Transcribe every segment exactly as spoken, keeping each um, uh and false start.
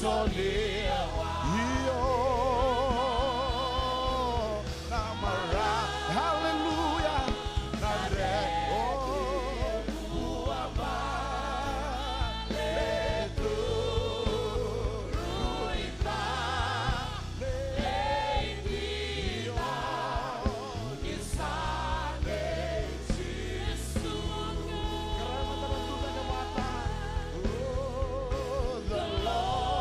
Io, na mara, hallelujah, na re, oh, ua ma le tu, rui ta, le ti, io, ni sa le Jisu. Kara mata na tu na mata. Oh, the longer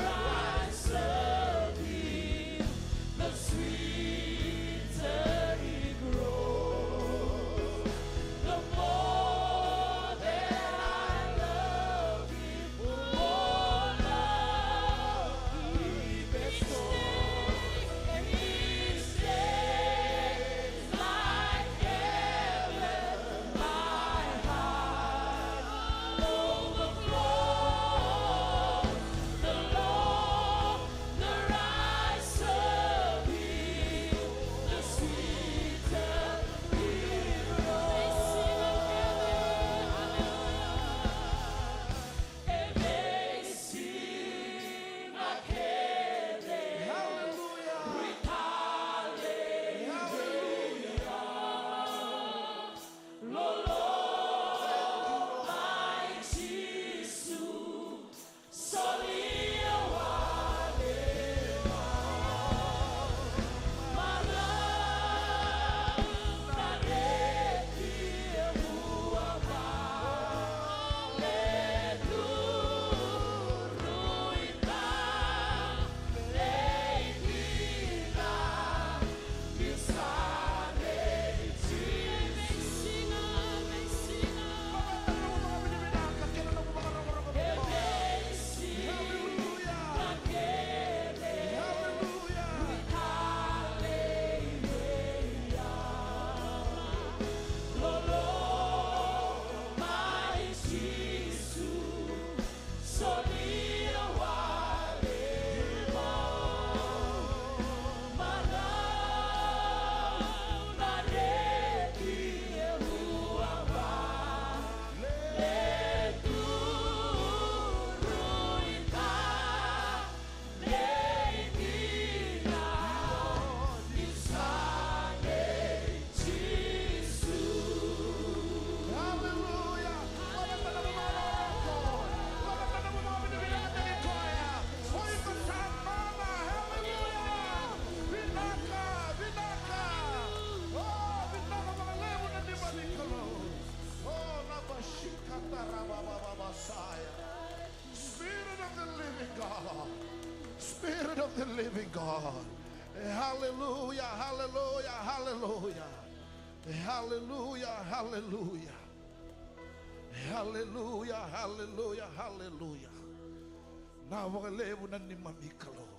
I serve Him, the sweeter He grows. The more that I love Him, the more love He bestows. Each day is like heaven. My heart overflows. The longer I serve Him, the sweeter He grows. Hallelujah. Hallelujah. Lolo mai Jisu, solia wale. Mana na reki e vua vale tu rui ta lei dina. Solia wale, mana na reki e vua vale tu rui ta lei dina ni sa lei Jisu. Haleluya. Laveta na vunau o koya. Laveta na vunau ni vinakataki koya. O iko sa mana. Haleluya. Vinaka, vinaka. O, vinaka vakalevu na neimami Kalou. O, na bashikata rabababasaya. Spirit of the living God. Spirit of the living God. Hallelujah, hallelujah, hallelujah. Hallelujah, hallelujah. Hallelujah, hallelujah, hallelujah. Na vakalevu na neimami Kalou.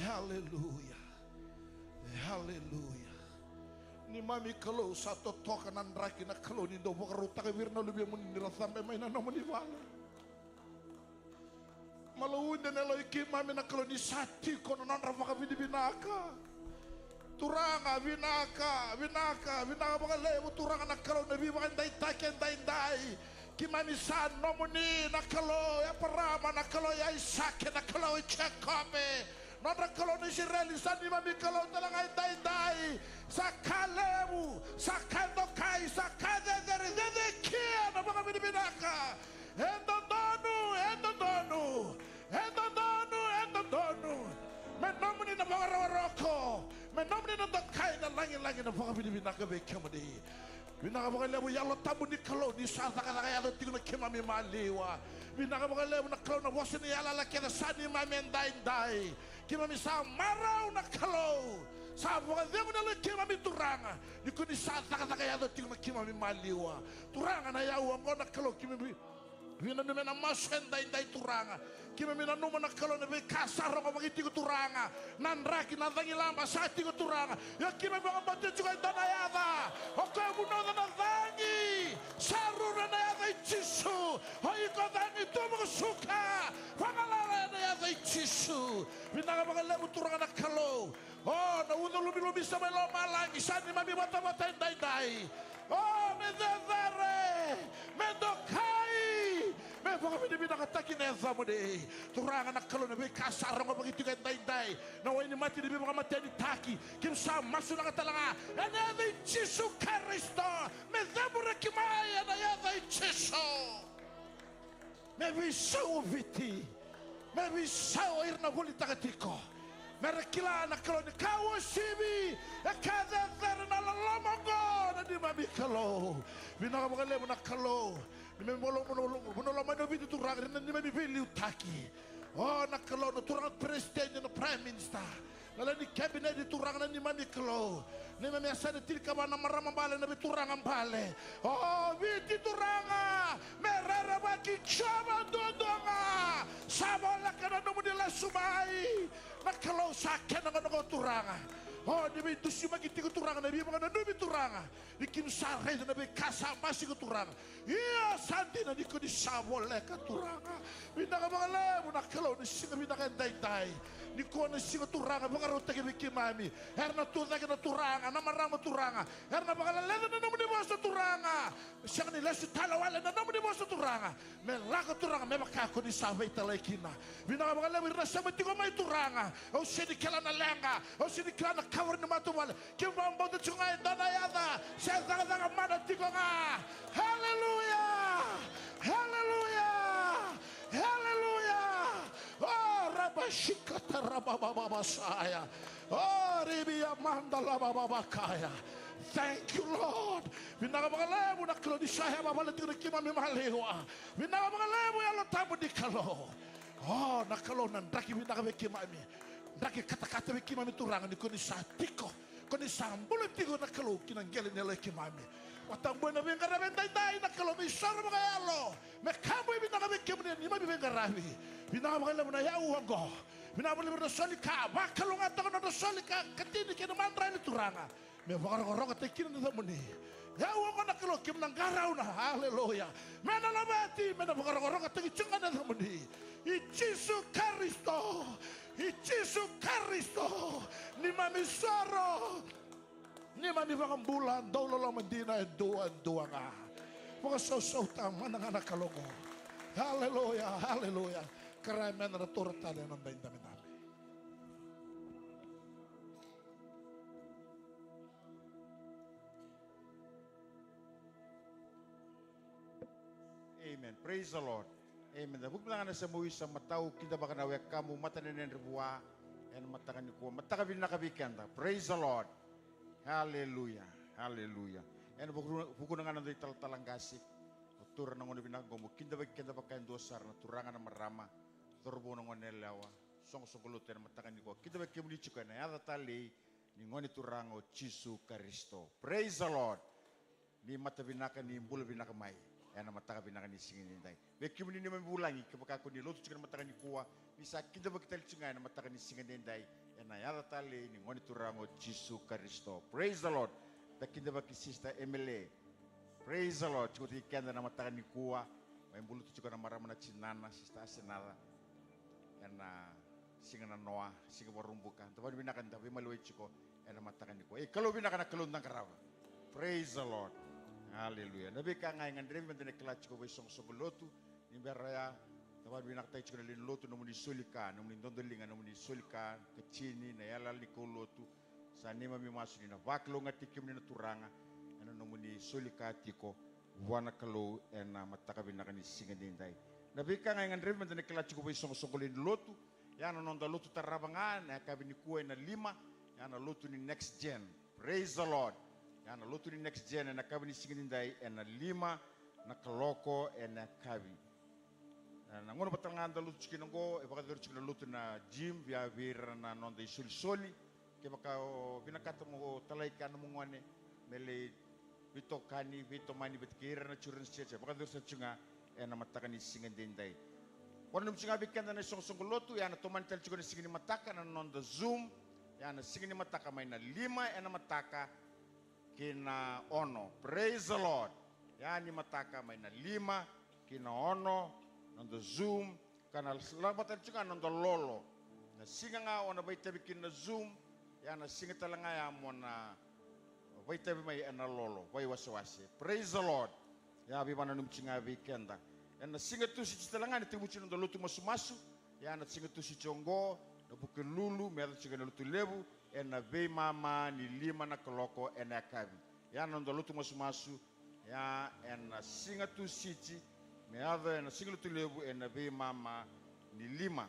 Hallelujah. Hallelujah. Neimami Kalou sa totoka na draki na Kalou ni dau vakarautaka vei ira na luvemuni ni ra cabe mai na nomuni vale. Malaude na yaloi keimami na Kalou ni sa tiko na nodra vakavinavinaka. Turaga, vinaka, vinaka, vinaka vakalevu Turaga na Kalou na veivakadeitaki edaidai. Keimami sa nomuni na Kalou i Eparama, na Kalou i Aisake, na Kalou i Jekope. Nodra Kalou na Isireli, sa neimami Kalou tale ga edaidai. Sa ka levu, sa ka dokai, sa ka cecere, cecekia na vakavinavinaka. E dodonu, e dodonu, e dodonu, e dodonu. Me nomuni na vakarokoroko, me nomuni na dokai, na lagilagi, na vakavinavinaka vei kemuni. Vinaka vakalevu Yalo Tabu ni Kalou ni sa cakacaka yaco tiko na keimami maliwa. Vinaka vakalevu na Kalou na vosa ni yalayala kece sa neimami edaidai. Keimami sa marau na Kalou. Sa vakacegu na yaloi keimami Turaga ni ko ni sa cakacaka yaco tiko na keimami maliwa. Turaga na yau oqo na Kalou keimami vinanumi ena masu edaidai Turaga. Keimami nanuma na Kalou na veika sa rogovaki tiko Turaga. Na draki na cagilaba sa tiko Turaga. Ia keimami vakabauta tiko e dua na yaca. O koya e vunauca na cagi. Sa ruru ena yaca i Jisu. O iko cagi tu mo suka. Vagalala ena yaca i Jisu. Vinaka vakalevu Turaga na Kalou. O, na uca lomilomisa mai lomalagi, sa neimami vatavata edaidai. O, me cecere, me dokai, me Vakavinavinakataki na yacamuni. Turaga na Kalou, na veika sa rogovaki tiko edaidai, na wai ni mate ni veivakamatenitaki, keimami sa masulaka tale ga ena yaca i Jisu Karisito. Me ceburaki mai ena yaca i Jisu. Me veisau o Viti. Me veisau o ira na volitaka tiko. Me ra kila na Kalou ni ka uasivi e ka cecere na loloma oqo na neimami Kalou. Vinaka vakalevu na Kalou. Ni me vunau lomani o Viti Turaga, ira na neimami veiliutaki. O na Kalou, na turaga peresitedi, na prime minister, na lewe ni kabineti Turaga na neimami Kalou. Neimami yasana e tinikava na marama bale, na veituraga bale. O Viti Turaga, me rerevaki Jiova duadua ga. Sa voleka na nomuni lesu mai. Na Kalou, sa kena gauna oqo Turaga. O ni veidusimaki tiko Turaga na veivakananumi Turaga. Ni keimami sa raica na veika sa basika Turaga. Ia sa dina ni ko ni sa voleka Turaga. Vinaka vakalevu na Kalou ni siga vinaka edaidai. Ni ko na siga Turaga vakarautaki vei keimami. Era na tucake na turaga, na marama Turaga. Era na vakaleleca na nomuni vosa Turaga. Sega ni lesu tale wale na nomuni vosa Turaga. Me lako Turaga me vaka ko ni sa veitalai kina. Vinaka vakalevu ira na sema tiko mai Turaga. Au sega ni kila na leqa. Au sega ni kila na kavoro ni matavuvale. Keimami vakabauta tiko ga e dua na yaca se cakacaka mana tiko ga. Haleluya! Haleluya! Haleluya! O rabashikata rabababasaya. O ribiamanda labababakaya. Thank you, Lord. Vinaka vakalevu na Kalou ni sa yavavale tiko na keimami maliwa. Vinaka vakalevu Yalo Tabu ni Kalou. O na Kalou na draki vinaka vei keimami. Draki katakata vei keimami Turaga ni ko ni sa tiko. Ko ni sa bula tiko na Kalou ki na qele ni yaloi keimami. Vakatabui na veiqaravi edaidai na Kalou me isoro vakayalo. Me kabui vinaka vei kemuni na neimami veiqaravi. Vinaka vakalevu na yau oqo. Vinaka vakalevu na soli ka vakalougatataka na nodra soli ka katini kei na madrai ni Turaga. Me vakarokorokotaki kina na yacamuni. Yau oqo na Kalou keimami na qarauna. Aleluya. Me na laveti, me na vakarokorokotaki tiko ga na yacamuni. I Jisu Karisito. I Jisu Karisito. Neimami soro. Neimami vakabula, dau loloma dina e dua, e dua ga. Vakasausauta mada ga na Kalou oqo. Aleluya, aleluya. Kerea me na taura tale na noda idabedabe. Amen. Praise the Lord. Amen. Da vuki mada ga na sema wi sa matau, kidavaka na wekamu, matanenedre vua ena mataka nikua. Mataka vinaka vei keda. Praise the Lord. Hallelujah. Hallelujah. Ena vuku, vukuna ga na noda italatala qase, o taura na gauna vinaka oqo mo kidavaki keda vaka e dua sara na turaga, na marama, cauravou, na goneyalewa, soqosoqo lotu ena mataka nikua. Kidavaki kemuni tiko ena yaca talei ni Gone Turaga o Jisu Karisito. Praise the Lord. Ni mata vinaka, ni bula vinaka mai ena mataka vinaka ni siga edaidai. Vei kemuni neimami vulagi, kevaka ko ni lotu tiko ena mataka nikua, ni sa kidavaki tale tiko ga ena mataka ni siga edaidai, ena yaca talei ni Gone Turaga o Jisu Karisito. Praise the Lord. Da kidavaki Sister Emily. Praise the Lord. Tiko vata kei keda ena mataka nikua. Mai buluta tiko na marama na tinana, Sister Asenaca, ena siga nanoa, siga Vakaraubuka. Da vakavinavinaka ni da veimaliwai tiko ena mataka nikua. E, Kalou vinaka na Kalou da qarava. Praise the Lord. Hallelujah. Na veika ga e gadrevi meda na kila tiko vei soqosoqo lotu, ni bera ya, da vakavinavinakataki tiko na lewe ni lotu, nomuni soli ka, nomuni dodoliga, nomuni soli ka, katini, na yalayala ni kaulotu. Sa neimami masu ni na vakalougatataki kemuni na Turaga ena nomuni soli ka tiko vua na Kalou ena mataka vinaka ni siga edaidai. Na veika ga e gadrevi meda na kila tiko vei soqosoqo lewe ni lotu, ya na noda lotu tarava ga na yakavi nikua ena lima, ya na lotu ni Next Gen. Praise the Lord. Ya na lotu ni Next Gen ena yakavi ni siga edaidai ena lima na kaloko ena yakavi. Na, na gauna vata ga da lotu tiko kina oqo, e vakayacori tiko na lotu na gym, via vei ira na noda isolisoli. Kevaka o vinakata mo talai ka nomu gone me lai veitokani, veitomani vata kei ira na Children's Church, e vakayacori sara tiko ga ena mataka ni siga edaidai. Vakananumi tiko ga vei keda na isoqosoqo lotu, ya na tomani tale tiko na siga ni mataka na noda Zoom, ya na siga ni mataka mai na lima ena mataka ki na ono. Praise the Lord. Ya ni mataka mai na lima ki na ono, noda Zoom, ka na lako vata tiko ga na noda lolo. Na siga ga o na vakaitavi kina na Zoom, ya na siga tale ga ya mo na vakaitavi mai ena lolo, vakaiwasewase. Praise the Lord. Ya veivakananumi tiko ga vei keda. Ena siga Tusiti tale ga ena tekivu tiko na noda lotu masumasu. Ia na siga Tusiti oqo, na Vukelulu me yaco tiko ena lotu levu, ena veimama ni lima na kaloko ena yakavi. Ia na noda lotu masumasu, ia ena siga Tusiti me yaco ena siga lotu levu ena veimama ni lima.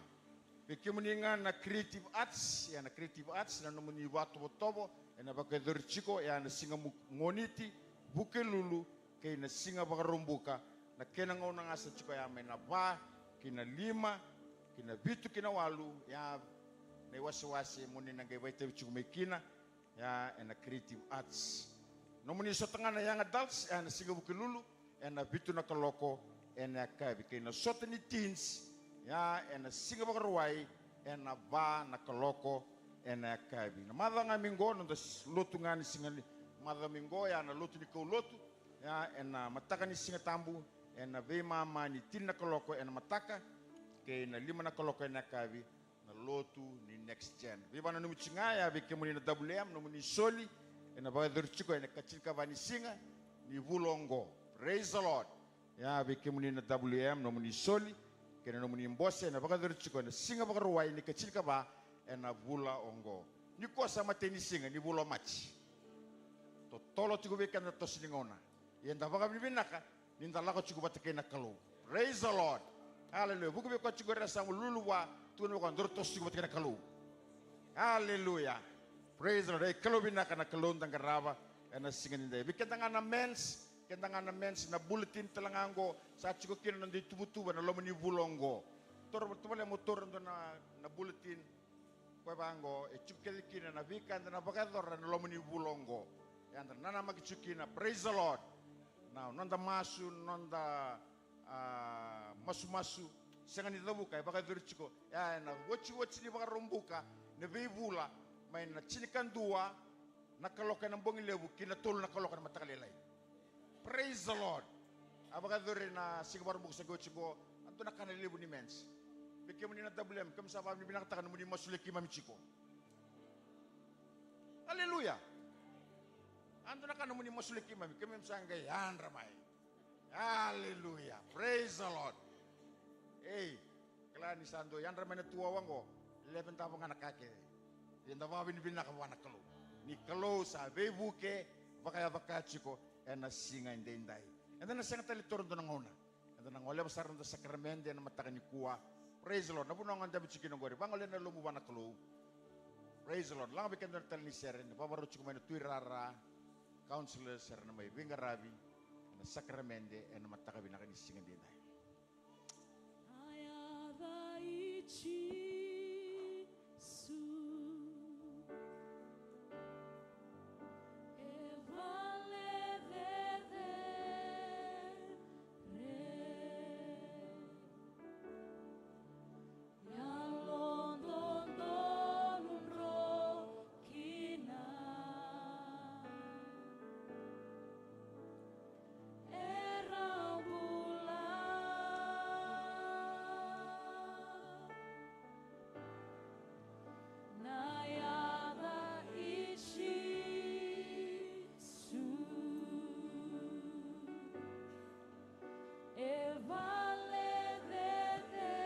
Vei kemuni ga na Creative Arts, ia na Creative Arts na nomuni vakatovotovo ena vakayacori tiko, ia na siga mu-, Moniti, Vukelulu, kei na siga Vakaraubuka, na kena gauna ga sa tiko ya mai na va ki na lima, ki na vitu, ki na walu, ia na iwasewase mo ni na qai vakaitavi tiko mai kina, ia ena Creative Arts. Nomuni sota ga na young adults, ia na siga Vukelulu, ena vitu na kaloko ena yakavi, kei na sota ni teens, ia ena siga Vakarauwai, ena va na kaloko ena yakavi. Na macawa ga mai qo, noda s-, lotu ga ni siga ni macawa mai qo, ia na lotu ni kaulotu, ia ena mataka ni Siga Tabu, ena veimama ni tini na kaloko ena mataka, kei na lima na kaloko ena yakavi, na lotu ni Next Gen. Veivakananumi tiko ga, ia vei kemuni na W M, nomuni soli, ena vakayacori tiko ena ikatinikava ni siga ni vula oqo. Praise the Lord. Ia vei kemuni na W M, nomuni soli kei na nomuni bose, ena vakayacori tiko ena siga Vakarauwai ni ikatinikava ena vula oqo. Nikua sa matai ni siga ni vula o Maji. Totolo tiko vei keda na toso ni gauna. Ia da vakavinavinaka ni da lako tiko vata kei na Kalou. Praise the Lord. Hallelujah. Vuki vei koya tiko ena yasana, lululu vua, tukuna vei koya, daru toso tiko vata kei na Kalou. Hallelujah. Praise the Lord. Ei, Kalou vinaka na Kalou da qarava ena siga nidai. Vei keda ga na mens, keda ga na mens, na bulletin tale ga oqo, sa tiko kina na noda ituvatuva ena loma ni vula oqo. Toro, tavale mo toro dua na, na bulletin. Koya vaqo, e tiko kece kina na veika eda na vakayacora ena loma ni vula oqo. Eda nanamaki tiko kina, praise the Lord. Na noda masu, noda, a, masumasu, sega ni cavuka, e vakayacori tiko. Ia, ena otioti ni Vakaraubuka, na veivula, mai na tinikadua na kaloko ena bogi levu ki na tolu na kaloko ena mataka lailai. Praise the Lord. A vakayacori na siga Vakaraubuka sa qai oti qo, a dua na ka na levu ni mens. Vei kemuni na W M, kemuni sa vakavinavinakataka nomuni masulaki keimami tiko. Aleluya. A dua na ka nomuni masulaki keimami, keimami sa qai yadra mai. Aleluya. Praise the Lord. Ei, kila ni sa dau yadra mai na tu awa qo, levu dava ga na ka kece. Ia da vakavinavinaka vua na Kalou. Ni Kalou sa veivuke, vakayacakaya tiko ena siga edaidai. Eda na sega tale ni toro dua na gauna. Eda na goleva sara na noda sakaramede ena mataka nikua. Praise the Lord. Na vanua ga o dabe tiko kina oqori, vagolea na lomamu vua na Kalou. Praise the Lord. Laga vei keda na tale ni sere, na vavarau tiko mai na tuirara, counselors, era na mai veiqaravi ena sakaramede ena mataka vinaka ni siga edaidai. Na yaca i Jisu e vale cecere. Yalododonu drokina era bula. Na yaca i Jisu e vale cecere.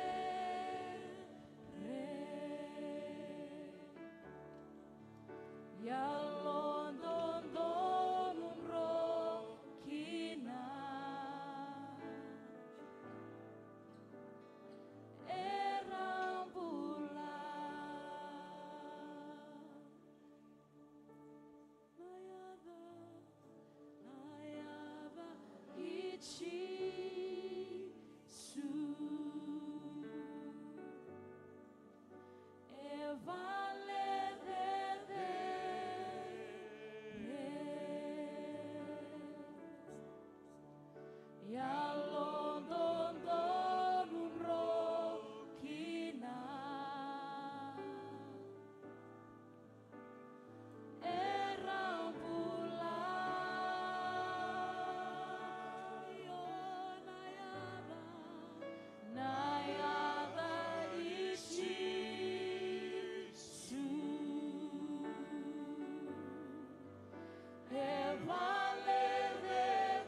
Yalododonu drokina era bula. Na yaca, na yaca i Jisu e vale cecere. Yalododonu drokina era bula. Io, na yaca, na yaca i Jisu e vale cecere.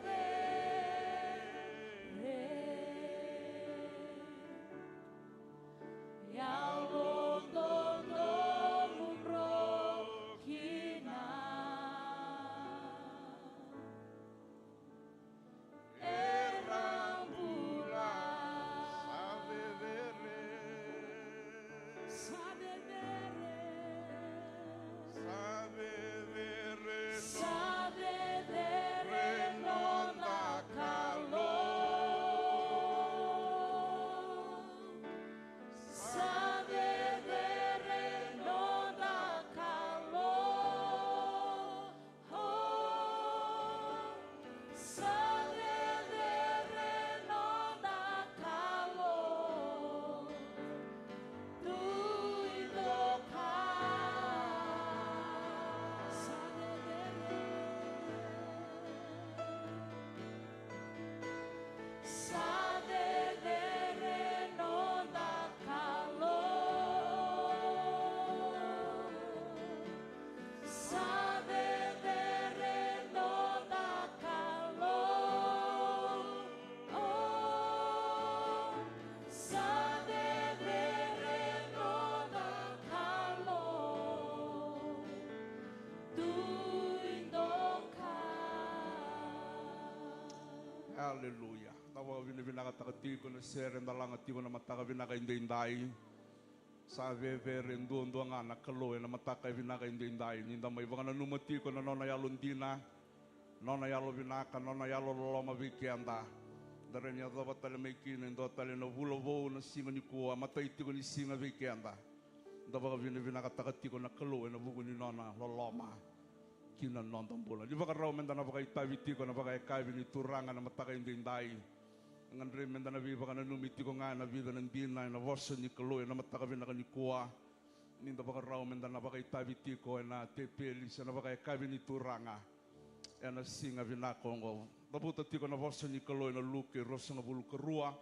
Aleluya. Da vakavinavinakataka tiko na sere da laga tiko na mataka vinaka edaidai. Sa vevere duadua ga na Kalou ena mataka e vinaka edaidai. Ni da mai vakananuma tiko na nona yalodina, nona yalovinaka, nona yalololoma vei keda. Da rawa ni yacova tale mai kina e dua tale na vula vou na siga nikua, matai tiko ni siga vei keda. Da vakavinavinakataka tiko na Kalou ena vuku ni nona loloma ki na noda bula. Ni vakarau meda na vakaitavi tiko na vakayakavi ni Turaga na mataka edaidai. Gadrevi meda na veivakananumi tiko ga ena vica na dina ena vosa ni Kalou ena mataka vinaka nikua. Ni da vakarau meda na vakaitavi tiko ena tepeli se na vakayakavi ni Turaga ena siga vinaka oqo. Cavuta tiko na vosa ni Kalou ena Luke ruasagavulu ka rua,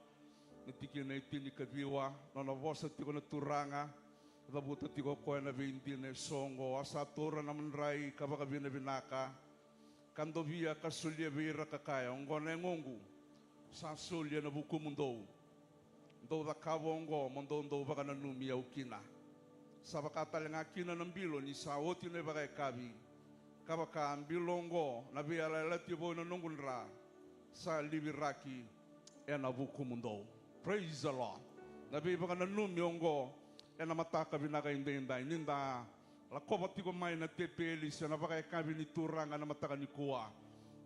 na tikina e tinikaciwa, nona vosa tiko na Turaga. Cavuta tiko o koya na veidina eso oqo: A sa taura na madrai ka vakavinavinaka, ka dovia ka solia vei ira ka kaya: Oqo na yagoqu, sa soli ena vukumudou. Dou cakava oqo mo dou dau vakananumi au kina. Sa vaka tale ga kina na bilo ni sa oti na ivakayakavi, ka vaka a bilo oqo na veiyalayalati vou ena noqu dra, sa liviraki ena vukumudou. Praise the Lord. Na veivakananumi oqo ena mataka vinaka edaidai, ni da lakova tiko mai na tepeli se na vakayakavi ni Turaga na mataka nikua.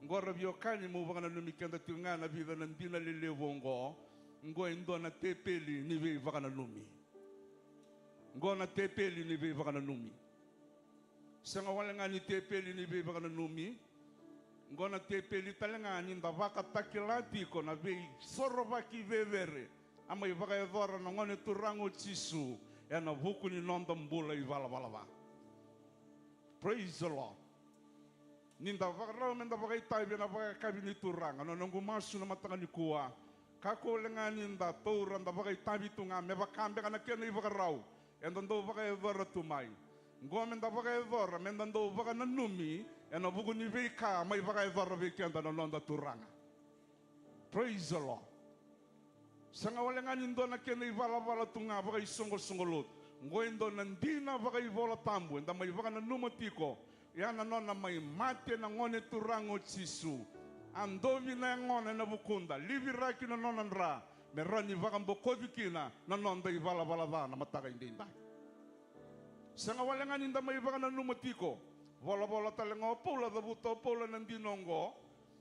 Oqo ra veiwekani, meu vakananumi keda tiko ga na vica na dina lelevu oqo. Oqo e dua na tepeli ni veivakananumi. Oqo na tepeli ni veivakananumi. Sega wale ga ni tepeli ni veivakananumi. Oqo na tepeli tale ga ni da vakatakila tiko na veisorovaki cecere a mai vakayacora na Gone Turaga o Jisu ena vuku ni noda bula ivalavala ca. Praise the Lord. Ni da vakarau meda vakaitavi ena vakayakavi ni Turaga, na noqu masu na mataka nikua, kakua wale ga ni da taura, da vakaitavi tu ga me vaka beka na kena ivakarau eda dau vakayacora tu mai. Oqo meda vakayacora meda dau vakananumi ena vuku ni veika mai vakayacora vei keda na noda Turaga. Praise the Lord. Sega wale ga ni dua na kena ivalavala tu ga vakaisoqosoqo lotu. Oqo e dua na dina vakaivolatabu eda mai vakananuma tiko. Ia na nona mai mate na Gone Turaga o Jisu, a dovi na yagona ena vukuda, liviraki na nona dra, me rawa ni vakabokoci kina na noda ivalavala ca na mataka edaidai. Sega wale ga ni da mai vakananuma tiko. Volavola tale ga o Paula, cavuta o Paula na dina oqo: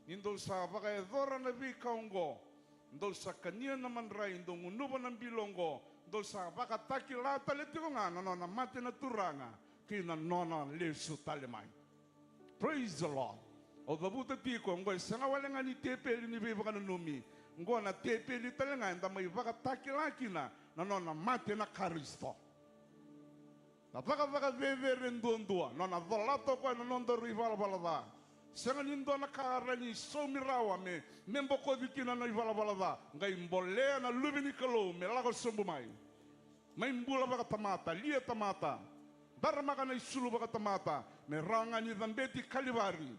Ni dou sa vakayacora na veika oqo, dou sa kania na madrai, dou gunuva na bilo oqo, dou sa vakatakila tale tiko ga na nona mate na Turaga kei na nona lesu tale mai. Praise the Lord. Au cavuta tiko, oqo e sega wale ga ni tepeli ni veivakananumi. Oqo na tepeli tale ga eda mai vakatakila kina na nona mate na Karisito. Na cakacaka cecere duadua, nona colata o koya na nodaru ivalavala ca. Sega ni dua na ka a rawa ni saumi rawa me, me bokoci kina na ivalavala ca. Qai bolea na Luve ni Kalou me lako sobu mai, mai bula vakatamata, lia tamata, daramaka na isulu vakatamata, me rawa ga ni cabeti Kalivari,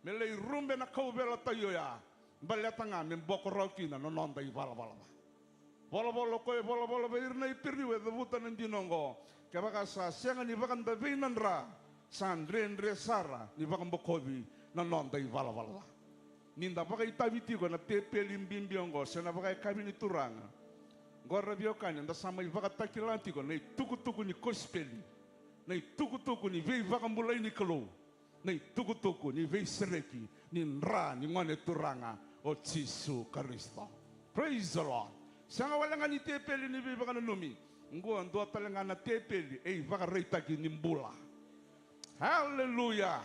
me lai rube na kauveilatai oya, baleta ga me boko rawa kina na noda ivalavala ca. Volavola o koya e volavola vei ira na Iperiu e cavuta na dina oqo: Kevaka sa sega ni vakadavei na dra, sa dredre sara ni vakabokoci na noda ivalavala ca. Ni da vakaitavi tiko ena tepeli bibi oqo se na vakayakavi ni Turaga, oqo ra veiwekani, eda sa mai vakatakila tiko na itukutuku ni kosipeli, na itukutuku ni veivakabulai ni Kalou, na itukutuku ni veisereki ni dra ni Gone Turaga o Jisu Karisito. Praise the Lord. Sega wale ga ni tepeli ni veivakananumi. Oqo e dua tale ga na tepeli e ivakaraitaki ni bula. Haleluya.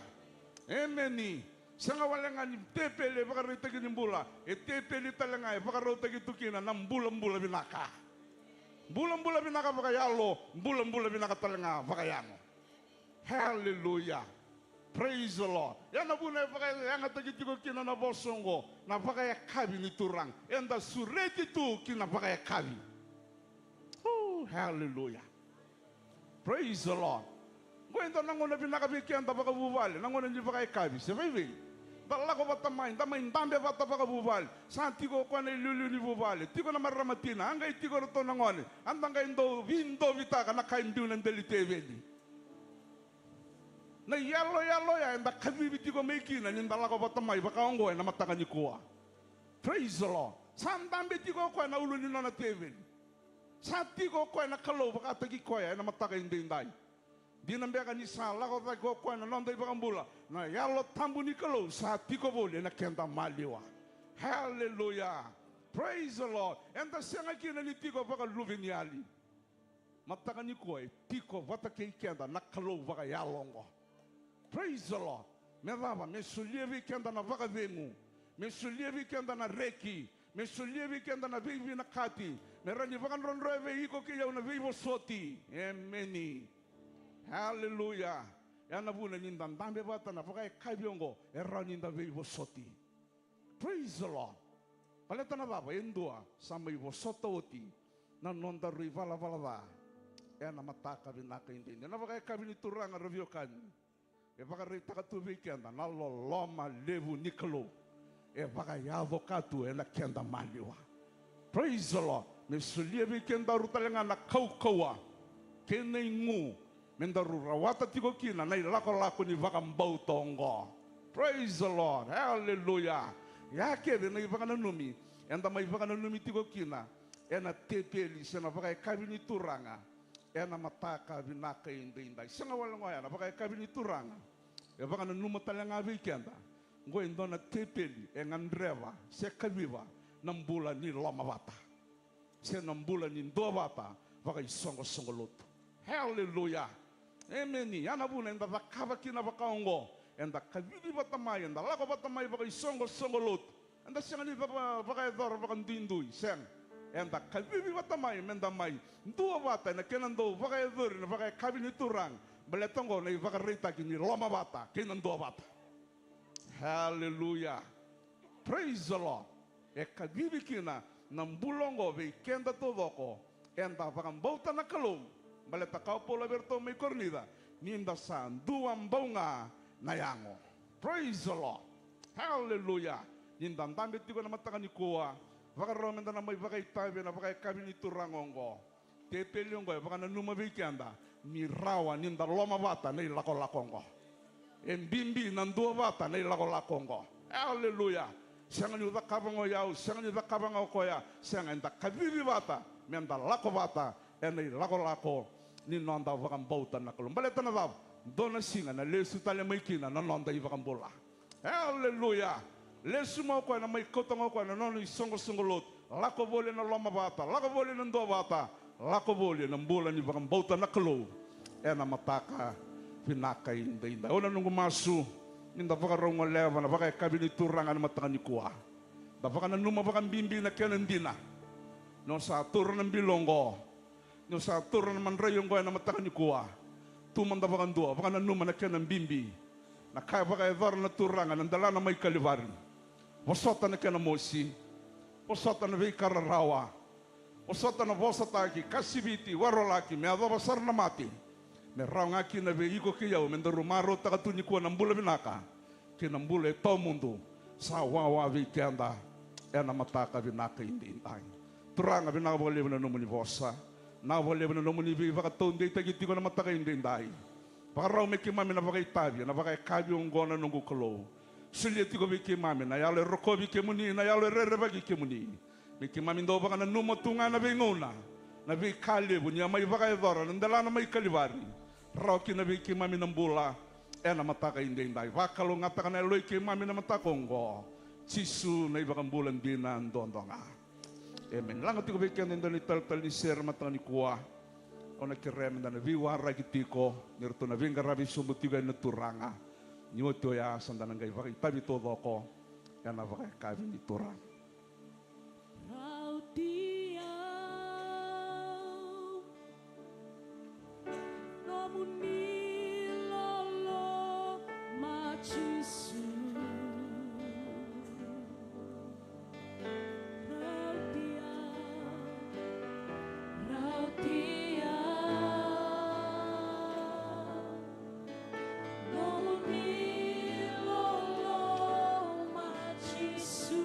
Emeni. Sega wale ga ni tepeli e ivakaraitaki ni bula. E tepeli tale ga e vakarautaki tu kina na bulabula vinaka. Bulabula vinaka vakayalo, bulabula vinaka tale ga vakayago. Haleluya. Praise the Lord. Ia na vuna e vakayagataki tiko kina na vosa oqo, na vakayakavi ni Turaga. Eda sureti tu ki na vakayakavi. Oh, haleluya. Praise the Lord. Oqo e dua na gauna vinaka vei keda vakavuvale, na gauna ni vakayakavi, se vaivei. Da lako vata mai, da mai dabe vata vakavuvale. Sa tiko o koya na iliuliu ni vuvale, tiko na marama tina, a qai tiko o ratou na gone, a da qai dau veidovitaka na ka e biu na deli teveli. Na iyaloyalo ya eda kacivi tiko mai kina ni da lako vata mai vaka oqo ena mataka nikua. Praise the Lord. Sa dabe tiko o koya na ulu ni nona teveli. Sa tiko o koya na Kalou vakataki koya ena mataka edaidai. Dina beka ni sa lako cake o koya na noda iVakabula, na Yalo Tabu ni Kalou sa tiko voli ena keda maliwa. Hallelujah. Praise the Lord. Eda sega kina ni tiko vakaluveniyali. Mataka nikua e tiko vata kei keda na Kalou vakayalo oqo. Praise the Lord. Me cava? Me solia vei keda na vakacegu. Me solia vei keda na reki. Me solia vei keda na veivinakati. Me rawa ni vakadrodroya vei iko kei au na veivosoti. Emeni. Hallelujah. Ya na vuna ni da dabe vata na vakayakavi oqo, e rawa ni da veivosoti. Praise the Lord. Baleta na cava? E dua sa mai vosota oti na nodaru ivalavala ca ena mataka vinaka edaidai. Na vakayakavi ni Turaga, ra veiwekani, e vakaraitaka tu vei keda na loloma levu ni Kalou e vakayaco ka tu ena keda maliwa. Praise the Lord. Me solia vei kedaru tale ga na kaukauwa kei na igu me daru rawata tiko kina na ilakolako ni vakabauta oqo. Praise the Lord. Hallelujah. Ya kece na ivakananumi eda mai vakananumi tiko kina ena tepeli se na vakayakavi ni Turaga ena mataka vinaka edaidai. Sega wale ga oya, na vakayakavi ni Turaga e vakananuma tale ga vei keda, oqo e dua na tepeli e gadreva se kaciva na bula ni lomavata se na bula ni duavata vakaisoqosoqo lotu. Hallelujah. Emeni. Ya na vuna eda cakava kina vaka oqo. Eda kacivi vata mai, eda lako vata mai vakaisoqosoqo lotu. Eda sega ni cava vakayacora vakaduidui, sega. Eda kacivi vata mai meda mai duavata ena kena dau vakayacori na vakayakavi ni Turaga. Baleta oqo na ivakaraitaki ni lomavata kei na duavata. Hallelujah. Praise the Lord. E kacivi kina na bula oqo vei keda taucoko eda vakabauta na Kalou. Baleta kaya o Paula vei iratou mai Korinica, ni da sa dua bau ga na yago. Praise the Lord. Hallelujah. Ni da dabe tiko na mataka nikua, vakarau meda na mai vakaitavi ena vakayakavi ni Turaga oqo. Tepeli oqo e vakananuma vei keda ni rawa ni da lomavata na ilakolako oqo. E bibi na duavata na ilakolako oqo. Aleluya. Sega niu cakava ga o yau, sega niu cakava ga o koya. Sega, eda kacivi vata meda lako vata ena ilakolako ni noda vakabauta na Kalou. Baleta na cava? Dua na siga na lesu tale mai kina na noda iVakabula. Aleluya. Lesu mai o koya, na mai kauta ga o koya na nona isoqosoqo lotu. Lako voli ena lomavata, lako voli ena duavata, lako voli ena bula ni vakabauta na Kalou ena mataka vinaka edaidai. O na noqu masu ni da vakarau goleva na vakayakavi ni Turaga ena mataka nikua. Da vakananuma vakabibi na kena dina. Ni o sa taura na bilo oqo, ni o sa taura na madrai oqo ena mataka nikua, tu mada vakadua, vakananuma na kena bibi na ka e vakayacora na Turaga ena delana mai Kalivari. Vosota na kena mosi, vosota na veika rarawa, vosota na vosataki, kasiviti, warolaki, me yacova sara na mate, me rawa ga kina vei iko kei au me daru marautaka tu nikua na bula vinaka kei na bula e tawamudu sa wawa vei keda ena mataka vinaka edaidai. Turaga, vinaka vakalevu na nomuni vosa, vinaka vakalevu na nomuni veivakataudeitaki tiko ena mataka edaidai. Vakarau me keimami na vakaitavi ena vakayakavi oqo na noqu Kalou. Solia tiko vei keimami na yalo e rokovi kemuni, na yalo e rerevaki kemuni. Me keimami dau vakananuma tu ga na veigauna, na veika levu ni a mai vakayacora ena delana mai Kalivari. Rawa kina vei keimami na bula ena mataka edaidai. Vakalougatataka na yaloi keimami ena mataka oqo. Jisu na iVakabula dina duadua ga. Emeni. Laga tiko vei keda e dua na italetale ni sere ena mataka nikua. Au na kerea meda na veiwaraki tiko, ni ratou na veiqaravi sobu tiko yani na Turaga. Ni oti oya sa da na qai vakaitavi taucoko ena vakayakavi ni Turaga. Rauti au, nomuni loloma Jisu. Rauti au, rauti au, nomuni loloma Jisu.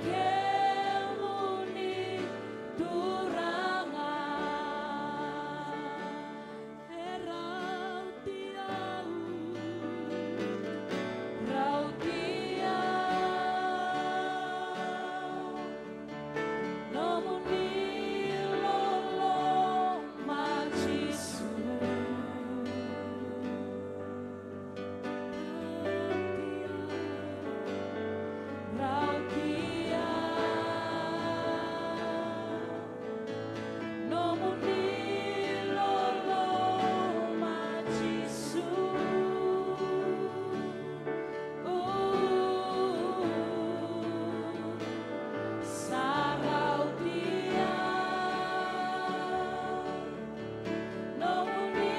Kemuni Turaga, e rauti au, rauti au. Nomuni loloma Jisu. Rauti au. Nomuni loloma Jisu. Sa rauti au. Nomuni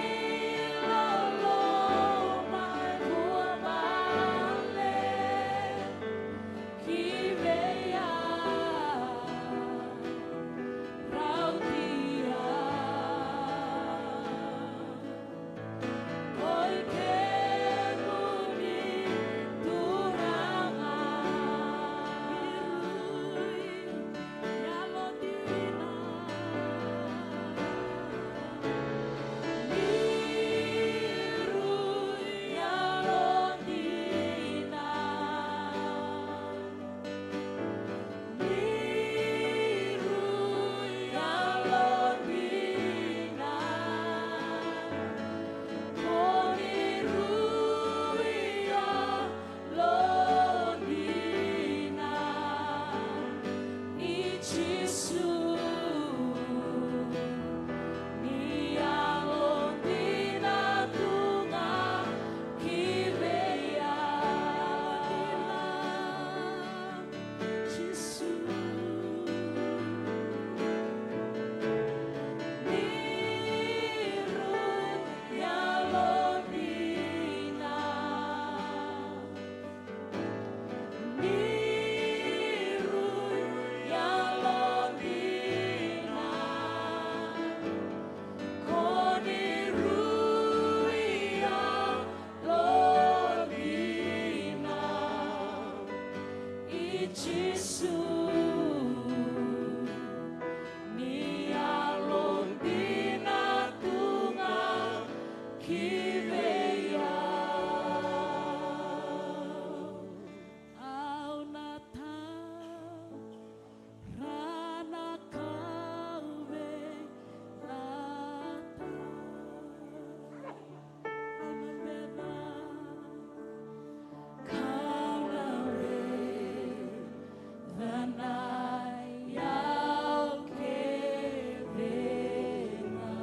loloma e vuavale ki vei au. Rauti au. Oi kemuni Turaga, ni rui yalodina. Ni rui yalodina. Ni rui yalodina. Ko ni rui yalodina. I Jisu. Ni yalodina tu ga ki vei au. Jisu. Ni rui yalodina. Ni rui yalodina. Ko ni rui yalodina. I Jisu. Ni yalodina tu ga ki vei au. Au na tara na kauveilatai. Au na bena, kau na raica na yau kece ga.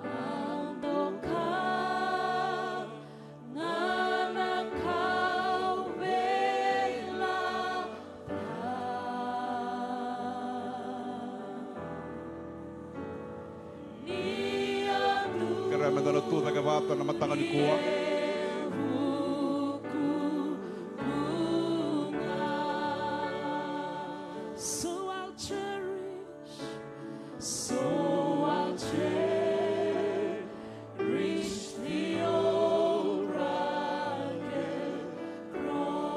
Au doka ga na kauveilatai. Kerea meda na tucake vata na mataka nikua. So I'll cherish, so I'll cherish the old rugged cross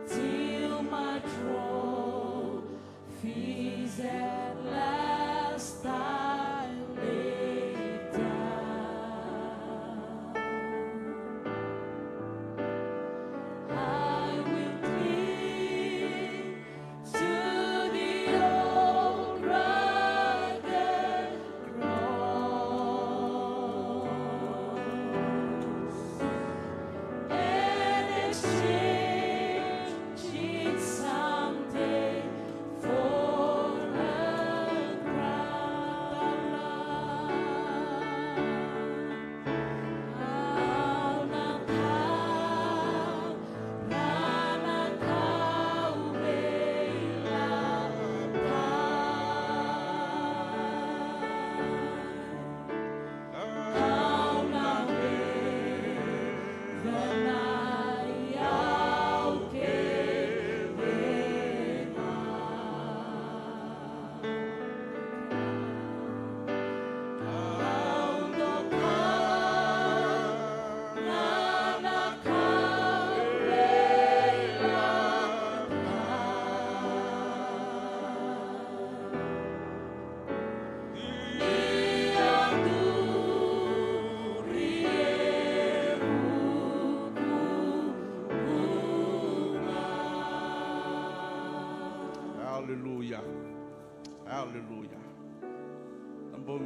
till my trophies at last I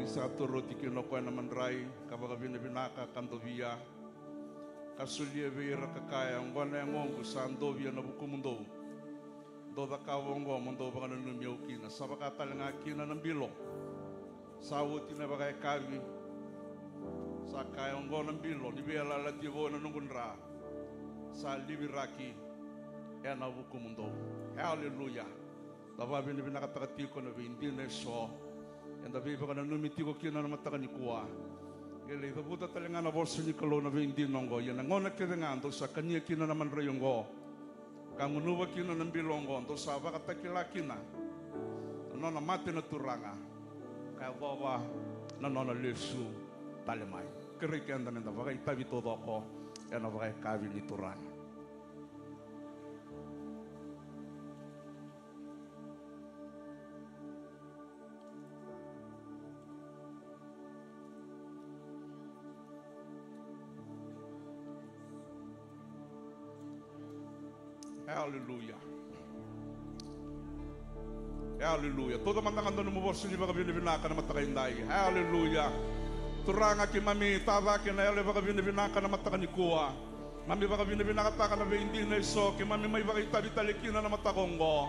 Sa toro oti kina o koya na madrai, ka vakavinavinaka ka dovia, ka solia vei ira ka kaya, oqo na yagoqu sa dovia na vukumudou. Dou cakava oqo mo dou vakananumi au kina. Sa vaka tale ga kina na bilo. Sa oti na vakayakavi. Sa kaya, oqo na bilo ni veiyalayalati vou ena noqu dra. Sa liviraki ena vukumudou. Aleluya. Da vakavinavinakataka tiko na veidina eso eda veivakananumi tiko kina na mataka nikua. Qai lai cavuta tale ga na vosa ni Kalou na veidina oqo. Ia na gauna kece ga dou sa kania kina na madrai oqo, ka gunuva kina na bilo oqo, dou sa vakatakila kina na nona mate na Turaga, ka yacova na nona lesu tale mai. Kerei keda meda vakaitavi taucoko ena vakayakavi ni Turaga. Aleluya. Aleluya. Tauca mada ga dua nomu vosa ni vakavinavinaka na mataka edai. Aleluya. Turaga, keimami tacake na yalo e vakavinavinaka na mataka nikua. Mami vakavinavinakataka na veidina eso keimami mai vakaitavi tale kina na mataka oqo.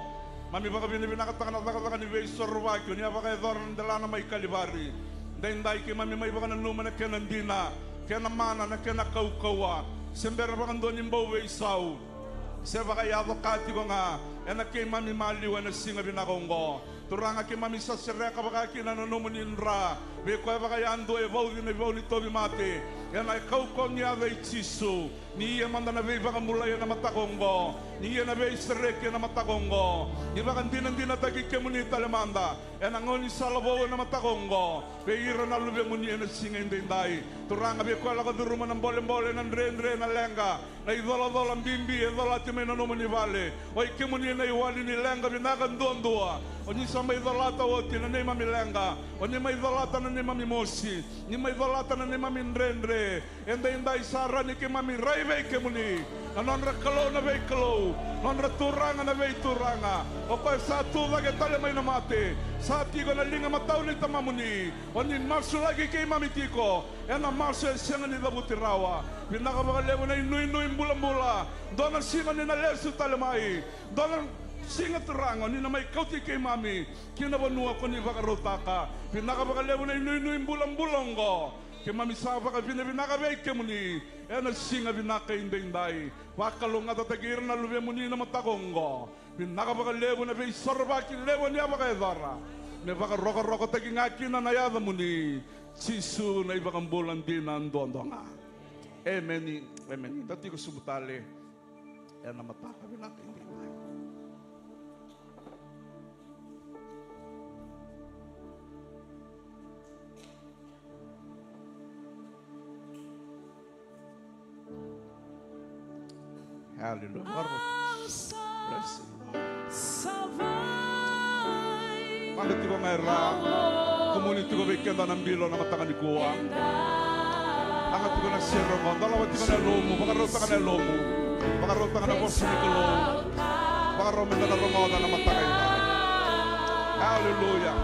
Mami vakavinavinakataka na cakacaka ni veisorovaki oni a vakayacora na delana mai Kalivari. Daidai keimami mai vakananuma na kena dina, kena mana, na kena kaukauwa. Se bera vakadua ni bau veisau, se vakayaco ka tiko ga ena keimami maliwa ena siga vinaka oqo. Turaga, keimami sa sereka vaka kina na nomuni dra vei koya vakayadua e vauci na ivau ni tauvimate. Ena kaukauwa ni yaca i Jisu, ni ia mada na veivakabulai ena mataka oqo, ni ia na veisereki ena mataka oqo, ni vakadinadinataki kemuni tale mada ena gaunisala vou ena mataka oqo vei ira na luvemuni ena siga edaidai. Turaga, vei koya lako curuma na bolebole, na dredre, na leqa, na icolacola bibi e colati mai na nomuni vale. O i kemuni na iwali ni leqa vinaka duadua. Oni sa mai colata oti na neimami leqa. Oni mai colata na neimami mosi. Ni mai colata na neimami dredre. Edaidai sa rawa ni keimami rai vei kemuni, na nodra Kalou na veikalou, nodra Turaga na veituraga. O koya sa tu cake tale mai na mate, sa tiko na liga matau ni Tamamuni. Oni masulaki keimami tiko ena masu e sega ni cavuti rawa. Vinaka vakalevu na inuinui bulabula. Dua na siga ni na lesu tale mai. Dua na siga, Turaga, oni na mai kauti keimami ki na vanua ko ni vakarautaka. Vinaka vakalevu na inuinui bulabula oqo. Keimami sa vakavinavinaka vei kemuni ena siga vinaka edaidai. Vakalougatataki ira na luvemuni na mataka oqo. Vinaka vakalevu na veisorovaki levu oni a vakayacora, me vakarokorokotaki ga kina na yacamuni. Jisu na iVakabula dina duadua ga. Emeni. Emeni. Da tiko sobu tale ena mataka vinaka edaidai. Hallelujah. Praise the Lord. Mada tiko ga e ra. Kumuni tiko vei keda na bilo na mataka nikua. Laga tiko na sere oqo, dolava tiko na yalomu, vakarautaka na yalomu, vakarautaka na vosa ni Kalou. Vakarau meda na rogoca na mataka edai. Hallelujah.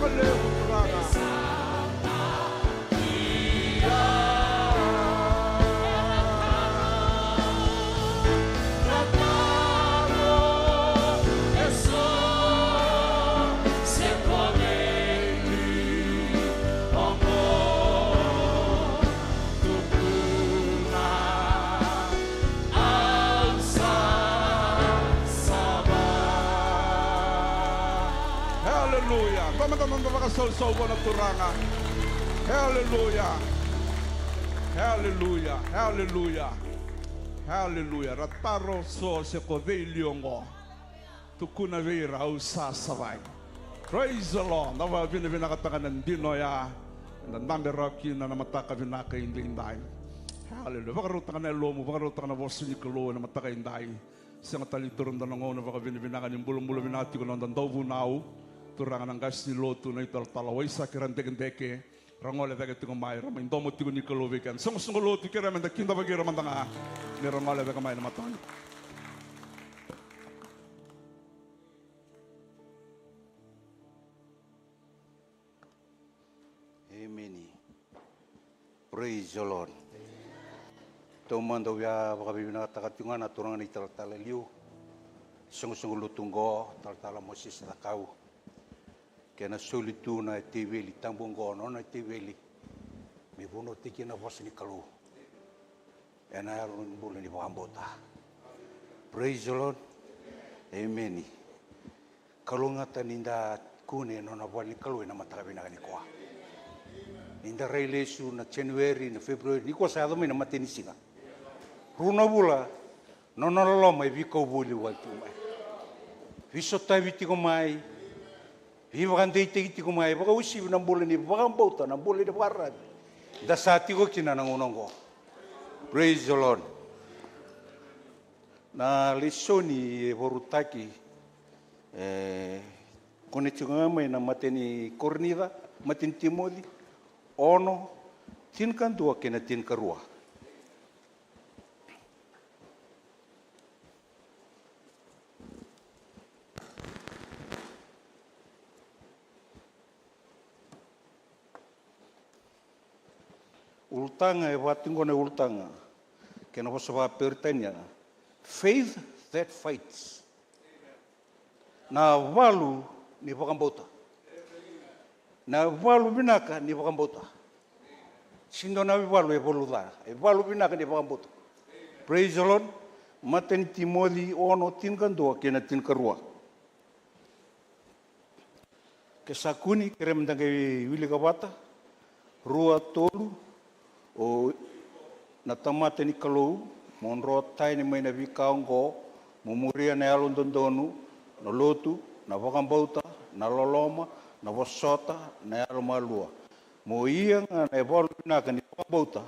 Levu Turaga. Haleluya. Vaka mada na noda vakasausau vua na Turaga. Haleluya. Haleluya. Haleluya. Haleluya. Ra taro so se ko cei li oqo. Tukuna vei ira au sa savai. Praise the Lord. Da vakavinavinakataka na dina oya. Eda dabe rawa kina na mataka vinaka edaidai. Haleluya. Vakarautaka na yalomu, vakarautaka na vosa ni Kalou ena mataka edai. Sega tale ni taura na gauna vakavinavinaka ni bulabula vinaka tiko na noda dauvunau. Turaga na qase ni lotu, na italatala Waisake Radekedeke. Ra gole cake tiko mai, ra mai domo tiko ni Kalou vei keda. Soqosoqo lotu, kerea meda kidavaki ira mada ga. Me ra gole cake mai na mataka. Emeni. Praise the Lord. Taumada au via vakavinavinakataka tiko ga na turaga na italatala liu. Soqosoqo lotu oqo, talatala Mosese Cakau. Kei na soli tu na teveli tabu oqo, nona teveli. Me vunautaki na vosa ni Kalou. Ena yalo ni bula ni vakabauta. Praise the Lord. Emeni. Kalougata ni da kune ena nona vola ni Kalou ena mataka vinaka nikua. Ni da rai lesu na January, na February, nikua sa yaco mai na matanisiga. Rua na vula, nona loloma e veikau voli wale tiko mai. Veisotavi tiko mai, veivakadeitaki tiko mai, vakauasivi na bula ni vakabauta, na bula ni vakararavi. Da sa tiko kina na gauna oqo. Praise the Lord. Na lesoni e vorutaki, e, kune tiko ga mai na matai ni Korinica, matai ni Timoci, ono, tinikadua kei na tinikarua. Ulutaga, e vaka tiko na ulutaga kei na vosa vakaperitania, faith that fights. Na valu ni vakabauta. Na valu vinaka ni vakabauta. Sega ni dua na valu e valu ca, e valu vinaka ni vakabauta. Praise the Lord. Matai ni Timoci ono, tinikadua kei na tinikarua. Ke sa kune, kerea meda qai wilika vata. Rua, tolu, o na tamata ni Kalou, mo dro tani mai na veika oqo, mo muria na yalododonu, na lotu, na vakabauta, na loloma, na vosota, na yalomalua. Mo ia ga na ivalu vinaka ni vakabauta,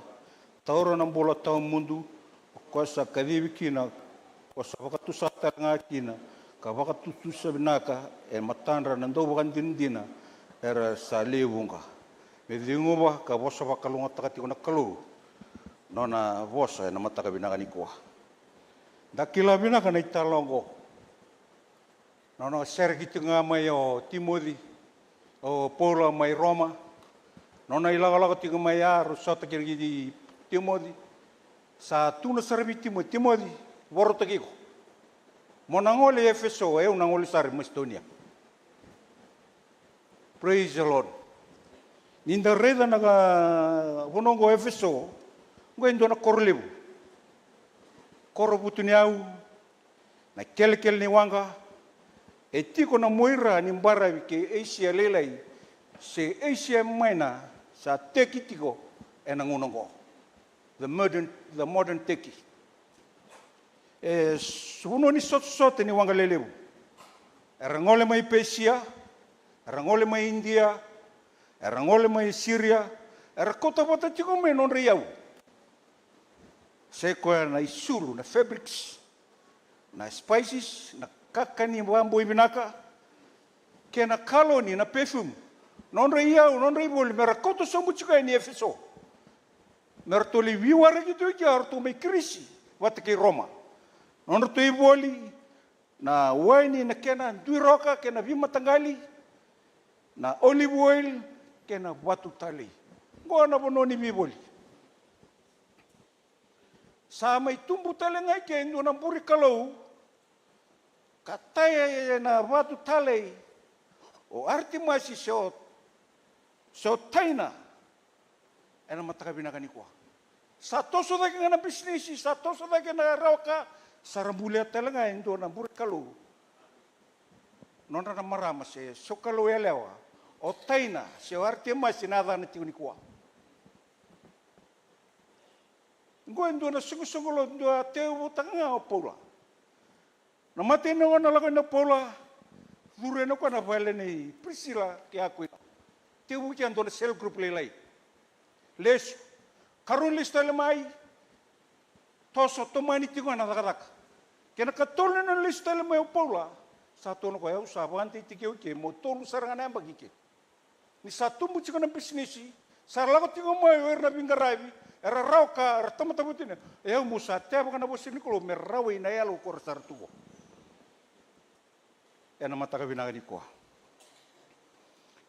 taura na bula tawamudu, o koya sa kacivi kina, ko sa vakatusa tale ga kina, ka vakatutusa vinaka e matadra na dauvakadinadina era sa lewe vuqa. Me ceguva ka vosa vakalougatataka tiko na Kalou nona vosa ena mataka vinaka nikua. Da kila vinaka na italanoa oqo. Nona sereki tiko ga mai o Timoci, o Paula mai Roma. Nona ilakolako tiko mai ya, rau sota kina ki Timoci. Sa tukuna sara vei Timoci, Timoci, vakarautaki iko. Mo na gole i Efeso, o yau na gole sara i Masitonia. Praise the Lord. Ni da raica na ka, vanua oqo Efeso, oqo e dua na koro levu. Koro vutuniyau, na kelekele ni waqa, e tiko na muaira ni baravi kei Esia Lailai, se Asia Minor, sa teki tiko ena gauna oqo. The modern, the modern Turkey. E s-, vanua ni sotasota ni waqa lelevu. Era gole mai Persia, era gole mai Idia, era gole mai Siria, era kauta vata tiko mai nodra iyau. Sa i koya na isulu, na fabrics, na spices, na kakani vakaboi vinaka, kei na kaloni, na perfume. Nodra iyau, nodra ivoli, mera kauta sobu tiko yani Efeso. Me ratou lai veiwaraki tu i kea o ratou mai Kirisi vata kei Roma. Nodratou ivoli, na waini, na kena duiroka kei na veimataqali. na olive oil kei na vatu talei. Oqo na vanua ni veivoli. Sa mai tubu tale ga i ke e dua na bure kalou ka taya ena vatu talei o Aritimasi se o, se o Taina ena mataka vinaka nikua. Sa toso cake ga na bisinisi, sa toso cake na rawa ka, sa ra bulia tale ga e dua na bure kalou. Nodra na marama se sokalou yalewa, o Taina se o Aritimasi na yacana tiko nikua. Oqo e dua na soqosoqo lotu dua a tekivutaka ga o Paula. Na matai ni gauna lako yani o Paula, curu yani o koya na vale nei Prisila kei Akuila. Tekivu kea dua na cell group lailai. Lesu. Karua ni lesu tale mai, toso, tomani tiko ga na cakacaka. Kei na katolu ni nona lesu tale mai o Paula, sa tukuna o koya, au sa vakadeitaki au i ke, mo tolu sara ga na yabaki i ke. Ni sa tubu tiko na bisinisi, sa lako tiko mai o ira na veiqaravi, era rawa ka, era tamata vata ni, e au meu sa tevaka na vosa ni Kalou me rawai na yalo ko ra sa ra tu qo. Ena mataka vinaka nikua.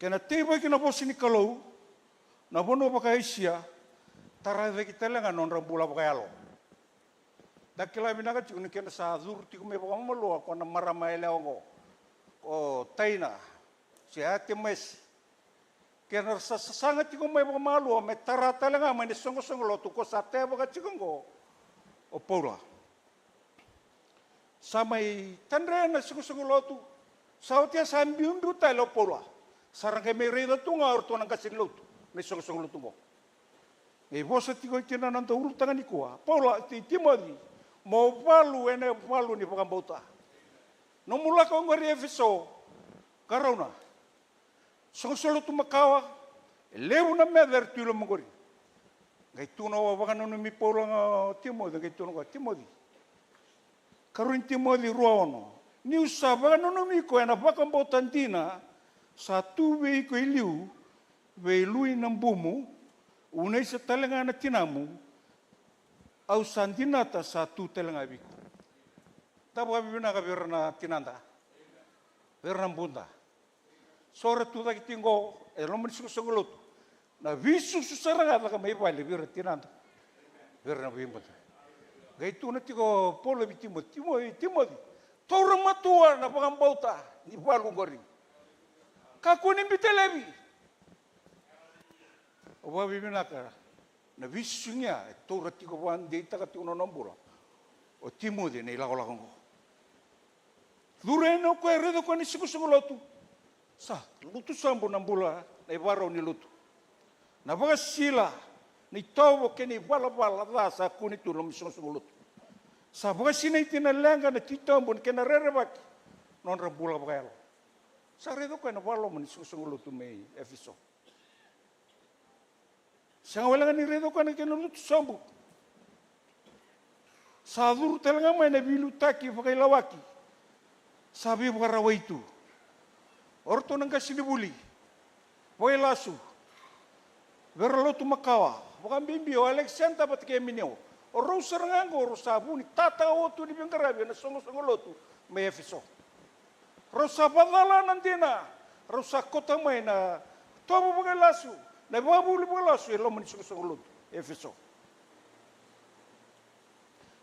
Kena teivaki na vosa ni Kalou, na vanua vaka Esia, tara cake tale ga na nodra bula vakayalo. Da kila vinaka tiko ni kena sa curu tiko mai vakamalua ko na marama yalewa oqo, ko Taina, se Atemesi. Kena sa sasaga tiko mai vakamalua me tara tale ga mai na soqosoqo lotu ko sa tevaka tiko oqo o Paula. Sa mai tadre na soqosoqo lotu, sa oti ya sa biubiu tale o Paula. Sa ra qai mai raica tu ga o ratou na qase ni lotu na isoqosoqo lotu oqo. Qai vosa tiko kina na noda ulutaga nikua, Paula, Ti-, Timoci, mo valu ena valu ni vakabauta. Nomu lako oqori Efeso, qarauna. Soqosoqo lotu makawa, e levu na meca era tu i loma oqori. Qai tukuna o, vakananumi Paula ga o Timoci, qai tukuna o koya, Timoci. Karua ni Timoci rua ono. Niu sa vakananumi iko ena vakabauta dina sa tu vei iko i liu, vei lui na bumu, unaisa tale ga na tinamu, au sa dinata sa tu tale ga vei iko. Da vakavinavinaka vei ira na tinada, vei ira na buda. So ra tu cake tiko qo e loma ni soqosoqo lotu. Na veisusu sara ga caka mai vale vei ira tinada, vei ira na veibuda. Qai tukuna tiko o Paula vei Timoci, Timoci, Timoci, taura matua na vakabauta ni valu qori. Kakua ni biuta laivi. Au vakavinavinaka na veisusu ga e taura tiko, vakadeitaka tiko na nona bula o Timoci ena ilakolako oqo. Curu yani o koya, raica o koya na isoqosoqo lotu. Sa lutu sobu na bula, na ivakarau ni lotu. Na vakasisila, na itovo kei na ivalavala ca sa kune tu e loma ni soqosoqo lotu. Sa vakasinaiti na leqa, na titobu kei na rerevaki, nodra bula vakayalo. Sa raica o koya na vakaloloma ni soqosoqo lotu mai Efeso. Sega wale ga ni raica o koya na kena lutu sobu. Sa curu tale ga mai na veiliutaki vakailawaki sa veivakarawai tu. O ratou na qasenivuli, vakailasu, vei ira lotu makawa, vakabibi o Alekisanda vata kei Imeneo. O rau sara ga oqo rau sa vu ni tatakawa tu ni veiqaravi ena soqosoqo lotu mai Efeso. Rau sa vakacala na dina, rau sa kauta mai na tovo vakailasu, na ivakavuvuli vakailasu e loma ni soqosoqo lotu Efeso.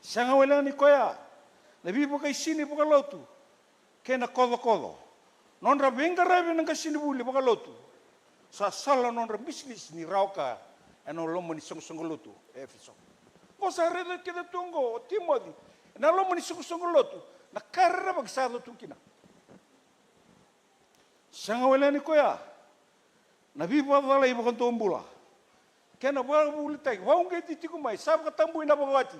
Sega wale ga ni koya, na veivakaisini vakalotu kei na kocokoco, nodra veiqaravi na qasenivuli vakalotu, sa sala nodra bisinisi ni rawa ka ena loma ni soqosoqo lotu e Efeso. Ko sa raica kece tu oqo o Timoci ena loma ni soqosoqo lotu, na ka rerevaki sa yaco tu kina. Sega wale ni koya, na veivakacalai vakadomobula kei na vakavuvulitaki, vakauqeti tiko mai, sa vakatabui na vakawati,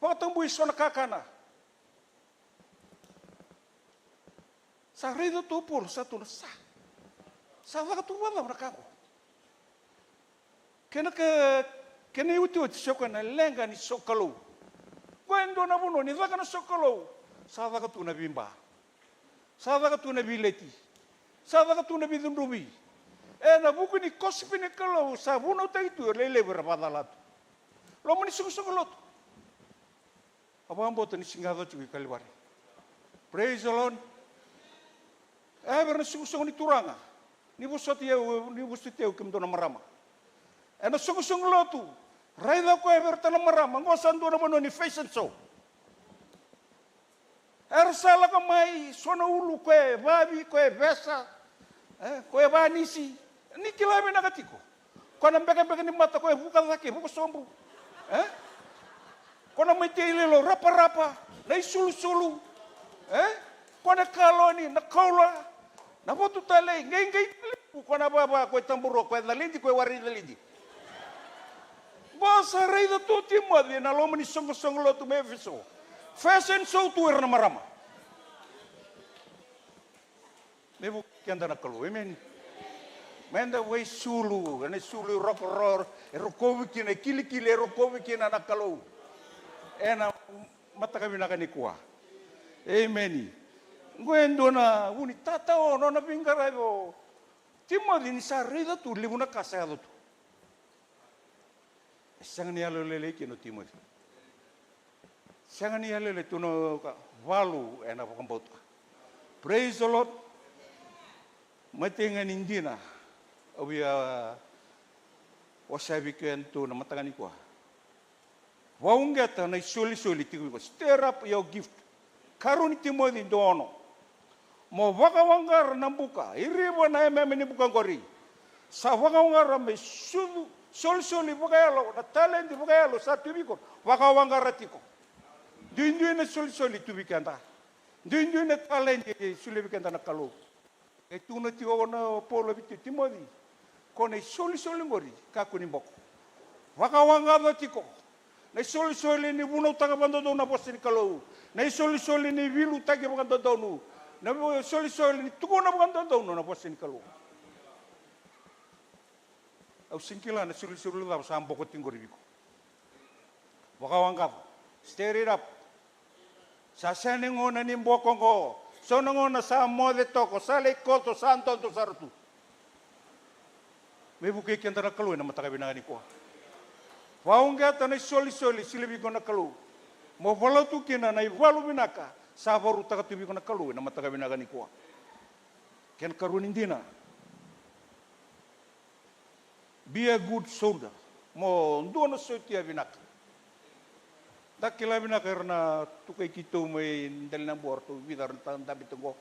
vakatabui so na kakana. Sa raica tu o Paula, sa tukuna, sa, sa caka tu vakacava na ka qo? Kena ka, kena iotioti sa koya na leqa ni sokalou. Koya e dua na vanua ni caka na sokalou, sa caka tu na veiba, sa caka tu na veileti, sa caka tu na veicudruvi. Ena vuku ni kosopi ni Kalou sa vunautaki tu, e lewe levu era vakacala tu. Loma ni soqosoqo lotu. Au vakabauta ni sega ni yaco tiko i Kalivari. Praise the Lord. E vei ira na soqosoqo ni turaga, ni vosoti au, ni vosoti au kemudou na marama. Ena soqosoqo lotu, raica o koya vei iratou na marama, qo sa dua na vanua ni fashion show. Era sa lako mai, so na ulu, koya e vavi, koya e vesa, e, koya e vanisi. Ni kila vinaka tiko. Ko na bekabeka ni mata, koya e vuka cake, vuka sobu. E? Ko na mai tei lelo, raparapa, na isulusulu. E? Ko na kaloni, na koula, na votu talei, qaiqai talevu, ko na vava, koya e taburua, koya e calidi, koya e warai calidi. Qo sa raica tu o Timoci ena loma ni soqosoqo lotu mai Efeso. Fashion show tu ira na marama. Me vukei keda na Kalou, emeni. Meda vakaisulu, ena isulu e rokoroko, e rokovi kina, e kilikili, e rokovi kina na Kalou. Ena mataka vinaka nikua. Emeni. Qo e dua na vu ni tatao, nona veiqaravi o Timoci ni sa raica tu levu na ka sa yaco tu. E sega ni yalo lailai kina o Timoci. Sega ni yalo lailai tu na ka, valu ena vakabauta. Praise the Lord. Matai ga ni dina au via wasea vei keda tu na mataka nikua. Vakauqeta na isolisoli tiko vei iko. Stir up your gift. Karua ni Timoci dua ono. Mo vakawaqara na buka, iriva na yameyame ni buka oqori. Sa vakawaqara me sucu, solisoli vakayalo, na taledi vakayalo sa tu vei iko. Vakawaqara tiko. Duidui na solisoli tu vei keda. Duidui na taledi e solia vei keda na Kalou. E tukuna tiko o Paula vei Timoci, ko na isolisoli oqori, kakua ni boko. Vakawaqaca tiko. Na isolisoli ni vunautaka vakadodonu na vosa ni Kalou. Na isolisoli ni veiliutaki vakadodonu. Na isolisoli ni tukuna vakadodonu na vosa ni Kalou. Au sega ni kila na isolisoli cava sa boko tiko oqori vei iko. Vakawaqaca. Stir it up. Sa sega ni gauna ni boko oqo. So na gauna sa moce toko, sa lai koto, sa dodo sara tu. Me vukei keda na Kalou ena mataka vinaka nikua. Vakauqeta na isolisoli solia vei iko na Kalou. Mo valuta kina na ivalu vinaka sa vakarautaka tu vei iko na Kalou ena mataka vinaka nikua. Kena karua ni dina. Be a good soldier. Mo dua na sotia vinaka. Da kila vinaka era na tukai keitou mai Delainabua, ratou vica era na dabe tu qo.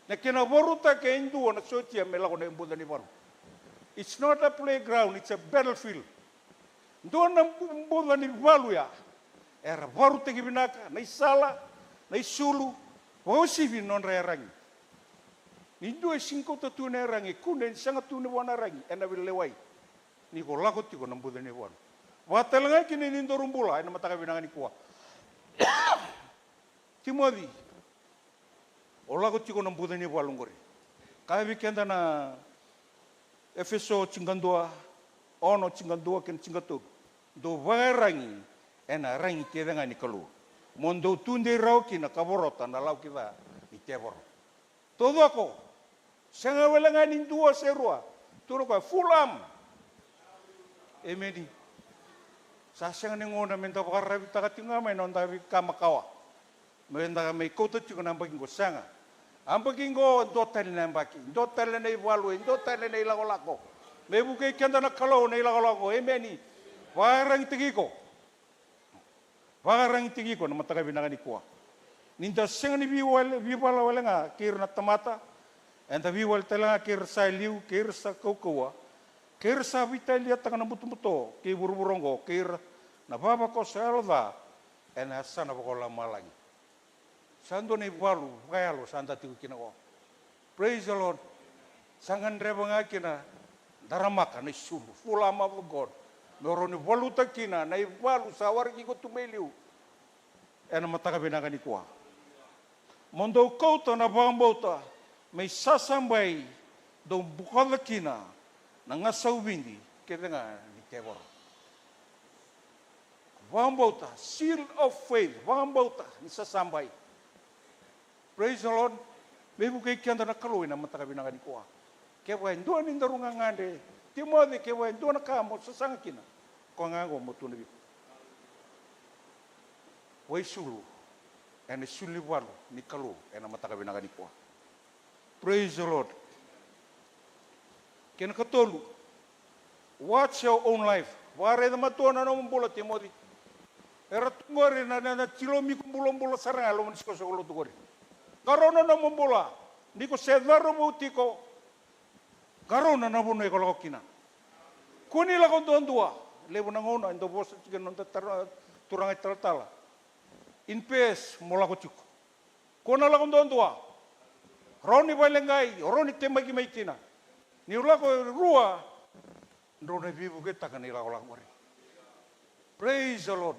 Na kena vakarautaki e dua na sotia me lako na ibuca ni valu. It's not a playground, it's a battlefield. Dua na bu-, buca ni valu ya. Era vakarautaki vinaka na isala, na isulu, vakauasivi na nodra iyaragi. Ni dua e sega ni kauta tu na iyaragi, e kune ni sega tu ni vua na iyaragi, ena veilewai. Ni ko lako tiko na buca ni valu. Vakatalega kina ni daru bula ena mataka vinaka nikua. Timoci, o lako tiko na buca ni valu oqori. Kaya vei keda na Efeso tinikadua, ono, tinikadua kei na tinikatolu. Dou vakaiyaragi ena iyaragi kece ga ni Kalou. Mo dou tudei rawa kina ka vorata na lau kica ni tevoro. Taucoko. Sega wale ga ni dua se rua. Tukuna o koya full arm. Emeni. Sa sega ni gauna meda vakararavitaka tiko ga mai na noda veika makawa. Meda mai kauta tiko na yabaki qo, sega. Yabaki qo, dua tale na yabaki, dua tale na ivalu, e dua tale na ilakolako. Me vukei keda na Kalou na ilakolako, emeni. Vakaiyaragitaki iko. Vakaiyaragitaki iko na mataka vinaka nikua. Ni da sega ni veiwale, veivala wale ga kei ira na tamata, eda veiwale tale ga kei ira sa liu, kei ira sa kaukauwa, kei ira sa veitaliataka na butobuto kei vuravura oqo, kei ira na vavakoso yalo ca ena yasana vakalomalagi. Sa dua na ivalu vakayalo sa da tiko kina qo. Praise the Lord. Sa gadreva ga kina daramaka na isulu, full armor of God. Me rawa ni valuta kina na ivalu sa waraki iko tu mai liu. Ena mataka vinaka nikua. Mo dou kauta na vakabauta me isasabai, dou bokoca kina na gasau vidi kece ga ni tevoro. Vakabauta, seal of faith, vakabauta ni sasabai. Praise the Lord. Me vukei keda na Kalou ena mataka vinaka nikua. Kevaka e dua ni daru gagadre, Timoci, kevaka e dua na ka mo sasaga kina, koya ga oqo mo tukuna vei iko. Vakaisulu ena isulu ni valu ni Kalou ena mataka vinaka nikua. Praise the Lord. Kena katolu, watch your own life. Vakaraica matua na nomu bula, Timoci. Era tu qori na, na, na tilomi ko bulabula sara ga e loma ni sikoso ko lotu qori. Qarauna na nomu bula. Ni ko se cauravou tiko, qarauna na vanua iko lako kina. Kua ni lako duadua. Levu na gauna e dau vosa tiko na noda tara-, turaga italatala. In pairs mo lako tiko. Kua na lako duadua. Rawa ni vakaleqai, rawa ni temaki mai kina. Niu lako e rua, drau na veivukeitaka na ilakolako qori. Praise the Lord.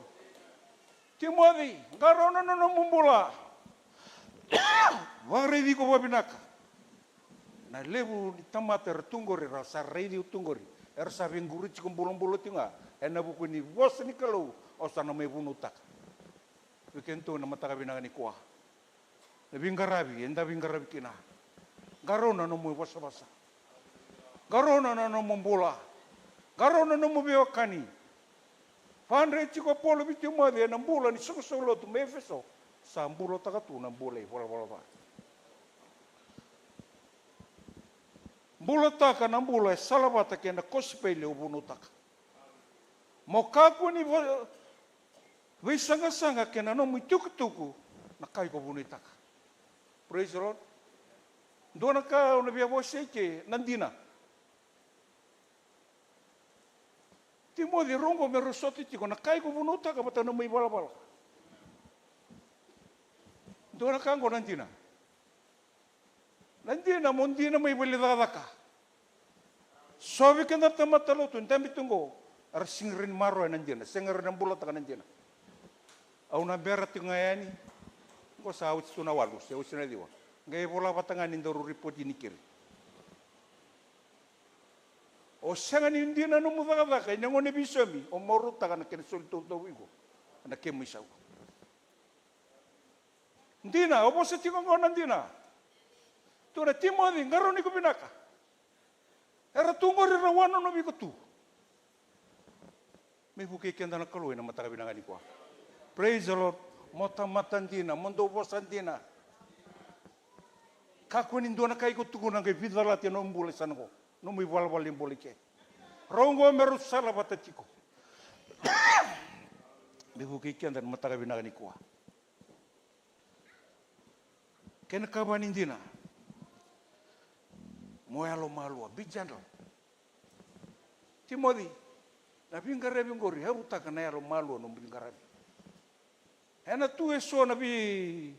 Timoci, qarauna na nomu bula. Vakaraici iko vakavinaka. Na levu ni tamata era tu qori, era sa raici au tu qori, era sa veiquri tiko bulabula tiko ga ena vuku ni vosa ni Kalou au sa na mai vunautaka vei kedatou ena mataka vinaka nikua. Na veiqaravi eda veiqaravi kina. Qarauna na nomu ivosavosa. Qarauna na nomu bula. Qarauna na nomu veiwekani. Vakadreti ko Paula vei Timoci ena bula ni soqosoqo lotu mai Efeso, sa bulataka tu na bula ivalavala ca. Bulataka na bula e salavata kei na kosipeli au vunautaka. Mo kakua ni va-, veisaqasaqa kei na nomu itukutuku na ka iko vunaitaka. Praise the Lord. Dua na ka au na via vosa eke, na dina. Timoci, rau qo me rau sota tiko na ka iko vunautaka vata na nomu ivalavala. Dua na ka qo na dina. Na dina, mo dina mai vale ni cakacaka. So vei keda na tamata lotu e dabe tu qo, era sega ni rawa ni maroroya na dina, sega ni rawa ni bulataka na dina. Au na bera tiko ga yani. Qo sa oti tu na walu se oti na ciwa. Qai vola vata ga ni daru ripoti ni kiri. O sega ni dina nomu cakacaka ena gauna ni veisaumi, o marautaka na kena soli taucoko iko ena kemu isau. Dina, au vosa tiko qo na dina. Tukuna, Timoci, qarauni iko vinaka. Era tu qori, ra wanonovi iko tu. Me vukei keda na Kalou ena mataka vinaka nikua. Praise the Lord. Mo tamata dina, mo dau vosa dina. Kakua ni dua na ka iko tukuna qai veicalati ena nomu bula e sa na qo. Nomu ivalavala ni bula i ke. Rau qo me rau sala vata tiko. Me vukei keda ena mataka vinaka nikua. Kena ikava ni dina. Mo yalomalua, be gentle. Timoci, na veiqaravi qori, yavutaka na yalomalua nomu veiqaravi. Ena tu eso na vei,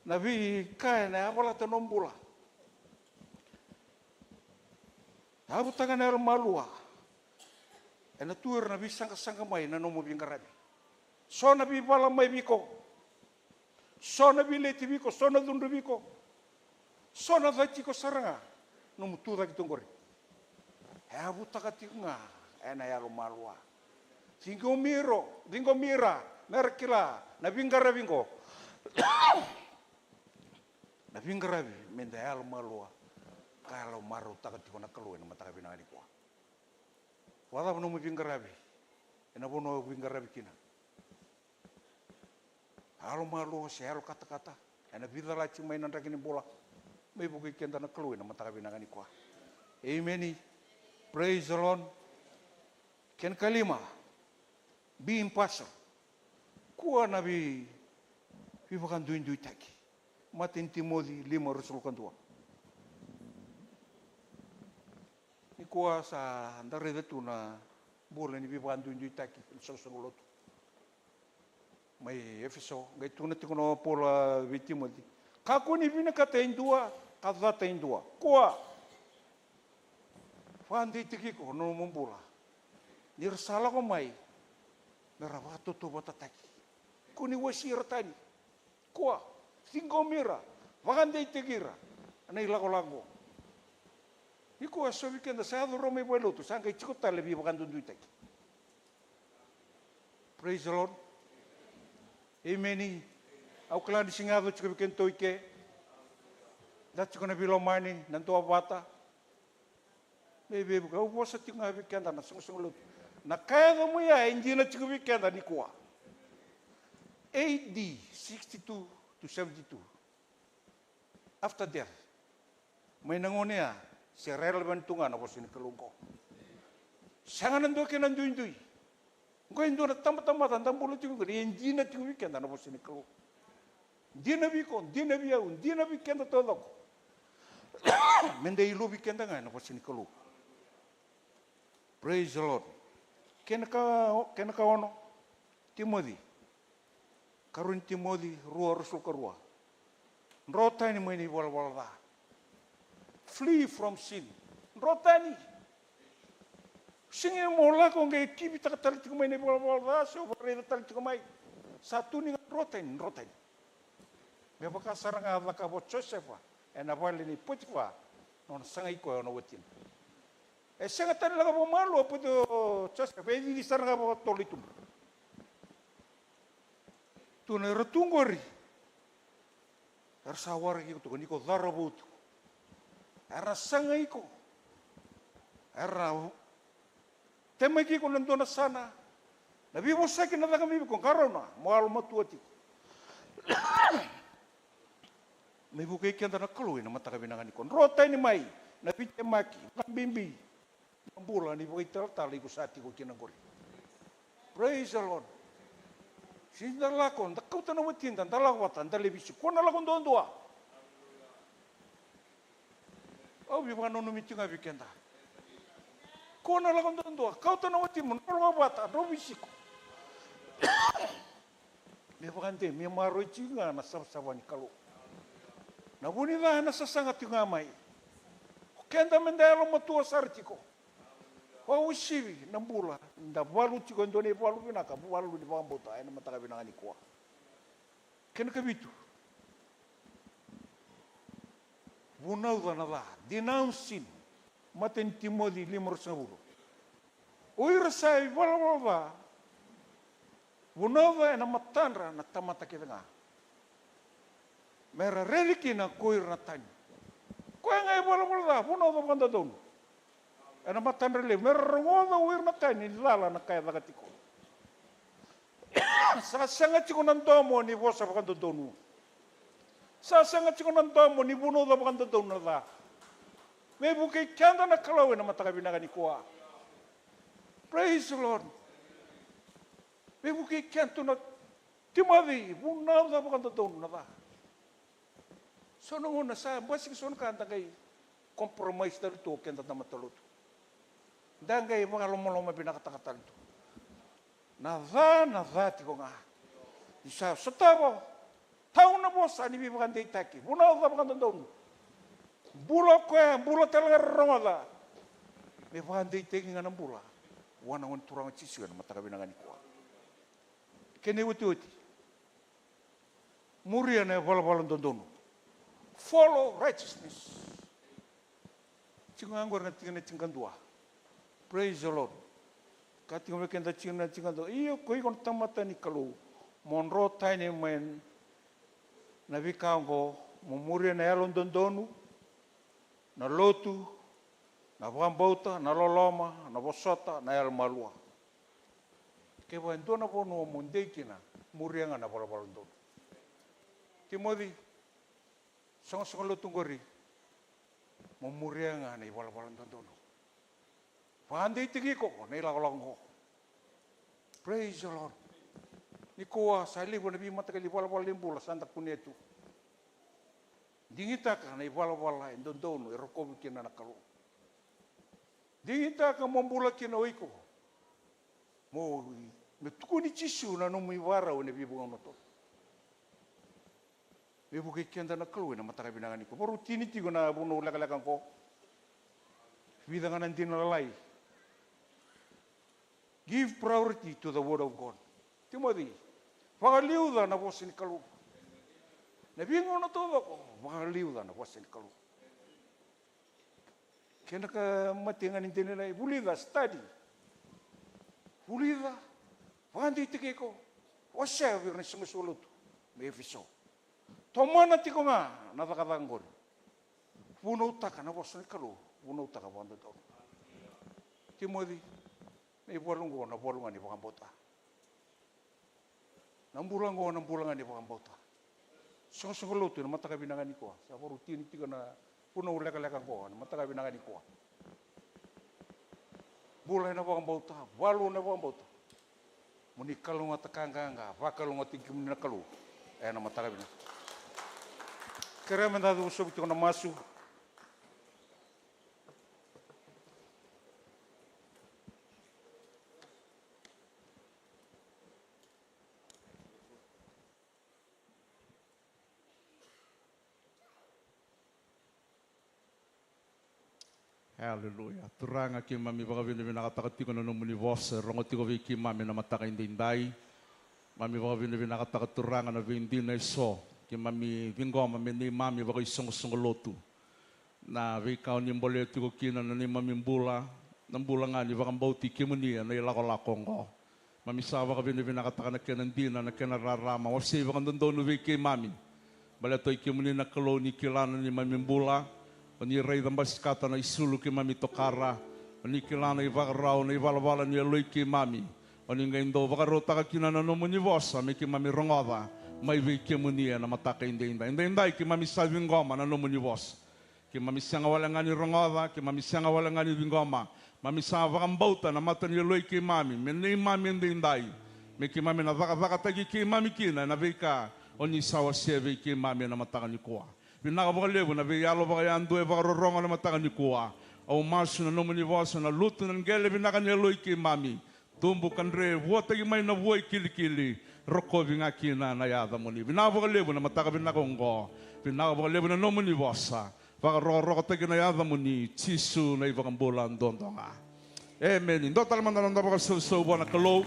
na veika ena yavalata nomu bula. Yavutaka na yalomalua. Ena tu era na veisaqasaqa mai na nomu veiqaravi. So na veivala mai vei iko. So na veileti vei iko, so na cudru vei iko. So na cati iko sara ga nomu tu cake tu qori. E yavutaka tiko ga ena yalomalua. Ciqomi ira, ciqomi ira, mera kila na veiqaravi qo. Na veiqaravi meda yalomalua. Ka yalomarautaka tiko na Kalou ena mataka vinaka nikua. Vakacava nomu veiqaravi ena vanua o veiqaravi kina? Yalomalua se yalokatakata, ena veicalati mai na draki ni bula. Me vukei keda na Kalou ena mataka vinaka nikua. Emeni. Praise the Lord. Kena ikalima, be impartial. Kua na vei, veivakaduiduitaki. Matai ni Timoci lima, ruasagavulu ka dua. Nikua sa da raica tu na bula ni veivakaduiduitaki, ni soqosoqo lotu mai Efeso, qai tukuna tiko o Paula vei Timoci. Kakua ni vinakata e dua, ka cata e dua. Kua. Vakadeitaki iko na nomu bula. Ni ra sa lako mai, me ra vakatautauvatataki. Kua ni wasi ira tani. Kua, ciqomi ira, vakadeitaki ira na ilakolako. Nikua eso vei keda sa yaco rawa mai valenilotu, sa qai tiko tale veivakaduiduitaki. Praise the Lord. Emeni. Au kila ni sega ni yaco tiko vei kedatou i ke. Da tiko na veilomani, na duavata. Me veivuke, au vosa tiko ga vei keda na soqosoqo lotu. Na ka yaco mai ya e dina tiko vei keda nikua. A D sixty-two to seventy-two. After death. Mai na gauna ya, se relevant tu ga na vosa ni Kalou qo. Sega na dua kena duidui. Qo e dua na tabatamata da bula tiko qori, e dina tiko vei keda na vosa ni Kalou. Dina vei iko, dina vei au, dina vei keda taucoko. Meda ilovi keda ga ena vosa ni Kalou. Praise the Lord. Kena ka, kena ka ono, Timoci. Karua ni Timoci rua, ruasagavulu ka rua. Dro tani mai na ivalavala ca. Flee from sin. Dro tani. Sega mo lako qai kivitaka tale tiko mai na ivalavala ca, se o vakaraica tale tiko mai. Sa tu ni ga dro tani, dro tani. Me vaka sara ga a cakava o Josefa ena vale nei Potifa, nona sagai koya na watina. E sega tale lako vakamalua, Poti, o Josefa, e cici sara ga vakatotolo i tuba. Tu na era tu qori. Era sa waraki iko toka ni ko cauravou tiko. Era sagai iko. Era temaki iko na dua na sana. Na veivosaki na caka mai vei iko, qarauna mo yalomatua tiko. Me vukei keda na Kalou ena mataka vinaka nikua. Dro tani mai na veitemaki, vakabibi na bula ni vakaitalatala iko sa tiko kina qori. Praise the Lord. Sega ni da lako, da kauta na watida, da lako vata, da levisi. Ko na lako duadua. Au via vakananumi tiko ga vei keda. Ko na lako duadua, kauta na watimu, drau lako vata, drau veisiko. Me vakadei, me maroroi tiko ga na savasava ni Kalou. Na vu ni ca ena sasaga tiko ga mai. O keda meda yalomatua sara tiko. Vakauasivi na bula, da valu tiko e dua na ivalu vinaka, valu ni vakabauta, ena mataka vinaka nikua. Kena kavitu. Vunauca na ca, denounce sin. Matai ni Timoci lima ruasagavulu. O ira sa ivalavala ca, vunauca ena matadra na tamata kece ga. Mera raici kina ko ira na tani. Koya ga ivalavala ca, vunauca vakadodonu. Ena matadra levu, mera rogoca o ira na tani ni cala na ka e caka tiko. Sa sega tiko na domo ni vosa vakadodonu. Sa sega tiko na domo ni vunauca vakadodonu na ca. Veivukei keda na Kalou ena mataka vinaka nikua. Praise the Lord. Veivukei keda tu na Timoci, vunauca vakadodonu na ca. So na gauna sa basika so na ka da qai compromise tale tu o keda tamata lotu. Da qai vakalomaloma vinakataka tale tu. Na ca, na ca tiko ga. Ni sa sotava, tau na vosa ni veivakadeitaki. Vunauca vakadodonu. Bula o koya, bula tale ga rogoca. Me vakadeitaki ga na bula. Vua na Gone Turaga o Jisu ena mataka vinaka nikua. Kena iotioti. Muria na ivalavala dodonu. Follow righteousness. Tiko ga qori na tikina tinikadua. Praise the Lord. Ka tiko vei keda tikina tinikadua. Io, ko iko na tamata ni Kalou, mo dro tani mai na veika oqo, mo muria na yalododonu, na lotu, na vakabauta, na loloma, na vosota, na yalomalua. Kevaka e dua na vanua mo dei kina, muria ga na valavala dodonu. Timoci, soqosoqo lotu qori, mo muria ga na ivalavala dodonu. Vakadeitaki iko na ilakolako oqo. Praise the Lord. Nikua sa levu na veimataqali ivalavala ni bula sa da kunea tu. Digitaka na ivalavala e dodonu e rokovi kina na Kalou. Digitaka mo bula kina o iko. Mo, me tukuni Jisu na nomu ivakarau ena veigauna tolu. Me vukei keda na Kalou ena mataka vinaka nikua. Vakarau tini tiko na vunau lekaleka oqo. Vica ga na dina lalai. Give priority to the word of God. Timoci, vakaliuca na vosa ni Kalou. Na veigauna taucoko, vakaliuca na vosa ni Kalou. Kena ka mate ga ni dina lai, vulica, study. Vulica, vakadeitaki iko, wasea vei ira na isoqosoqo lotu mai Efeso. Tomana tiko ga na cakacaka qori. Vunautaka na vosa ni Kalou, vunautaka vakadodonu. Timoci, na ivalu oqo na valu ga ni vakabauta. Na bula oqo na bula ga ni vakabauta. Soqosoqo lotu ena mataka vinaka nikua. Sa vakarau tini tiko na Vunau lekaleka oqo ena mataka vinaka nikua. Bula ena vakabauta, valu ena vakabauta. Mo ni kalougata ka qaqa, vakalougatataki kemuni na Kalou ena mataka vinaka. Kerea meda cuva sobu tiko na masu. Aleluya. Turaga, keimami vakavinavinakataka tiko na nomuni vosa e rogo tiko vei keimami na mataka edaidai. Mami vakavinavinakataka, Turaga, na veidina eso keimami ciqoma me neimami vakaisoqosoqo lotu. Na veika o ni bolea tiko kina na neimami bula, na bula ga ni vakabauti kemuni ena ilakolako oqo. Mami sa vakavinavinakataka na kena dina, na kena rarama. Wasei vakadodonu vei keimami. Baleta o i kemuni na Kalou, ni kila na neimami bula. O ni raica basikata na isulu keimami tokara. O ni kila na ivakarau, na ivalavala ni yaloi keimami. O ni qai dau vakarautaka kina na nomuni vosa me keimami rogoca mai vei kemuni ena mataka edaidai. Edaidai keimami sa ciqoma na nomuni vosa. Keimami sega wale ga ni rogoca, keimami sega wale ga ni ciqoma. Mami sa vakabauta na mata ni yaloi keimami me neimami edaidai, me keimami na cakacakataki keimami kina ena veika o ni sa wasea vei keimami ena mataka nikua. Vinaka vakalevu na veiyalo vakayadua e vakarorogo ena mataka nikua. Au masu na nomuni vosa na lutu na qele vinaka ni yaloi keimami. Tubu, kadre, vuataki mai na vua i kilikili, rokovi ga kina na yacamuni. Vinaka vakalevu na mataka vinaka oqo. Vinaka vakalevu na nomuni vosa. Vakarokorokotaki na yacamuni, Jisu na iVakabula duadua ga. Emeni. Dua tale mada na noda vakasausau vua na Kalou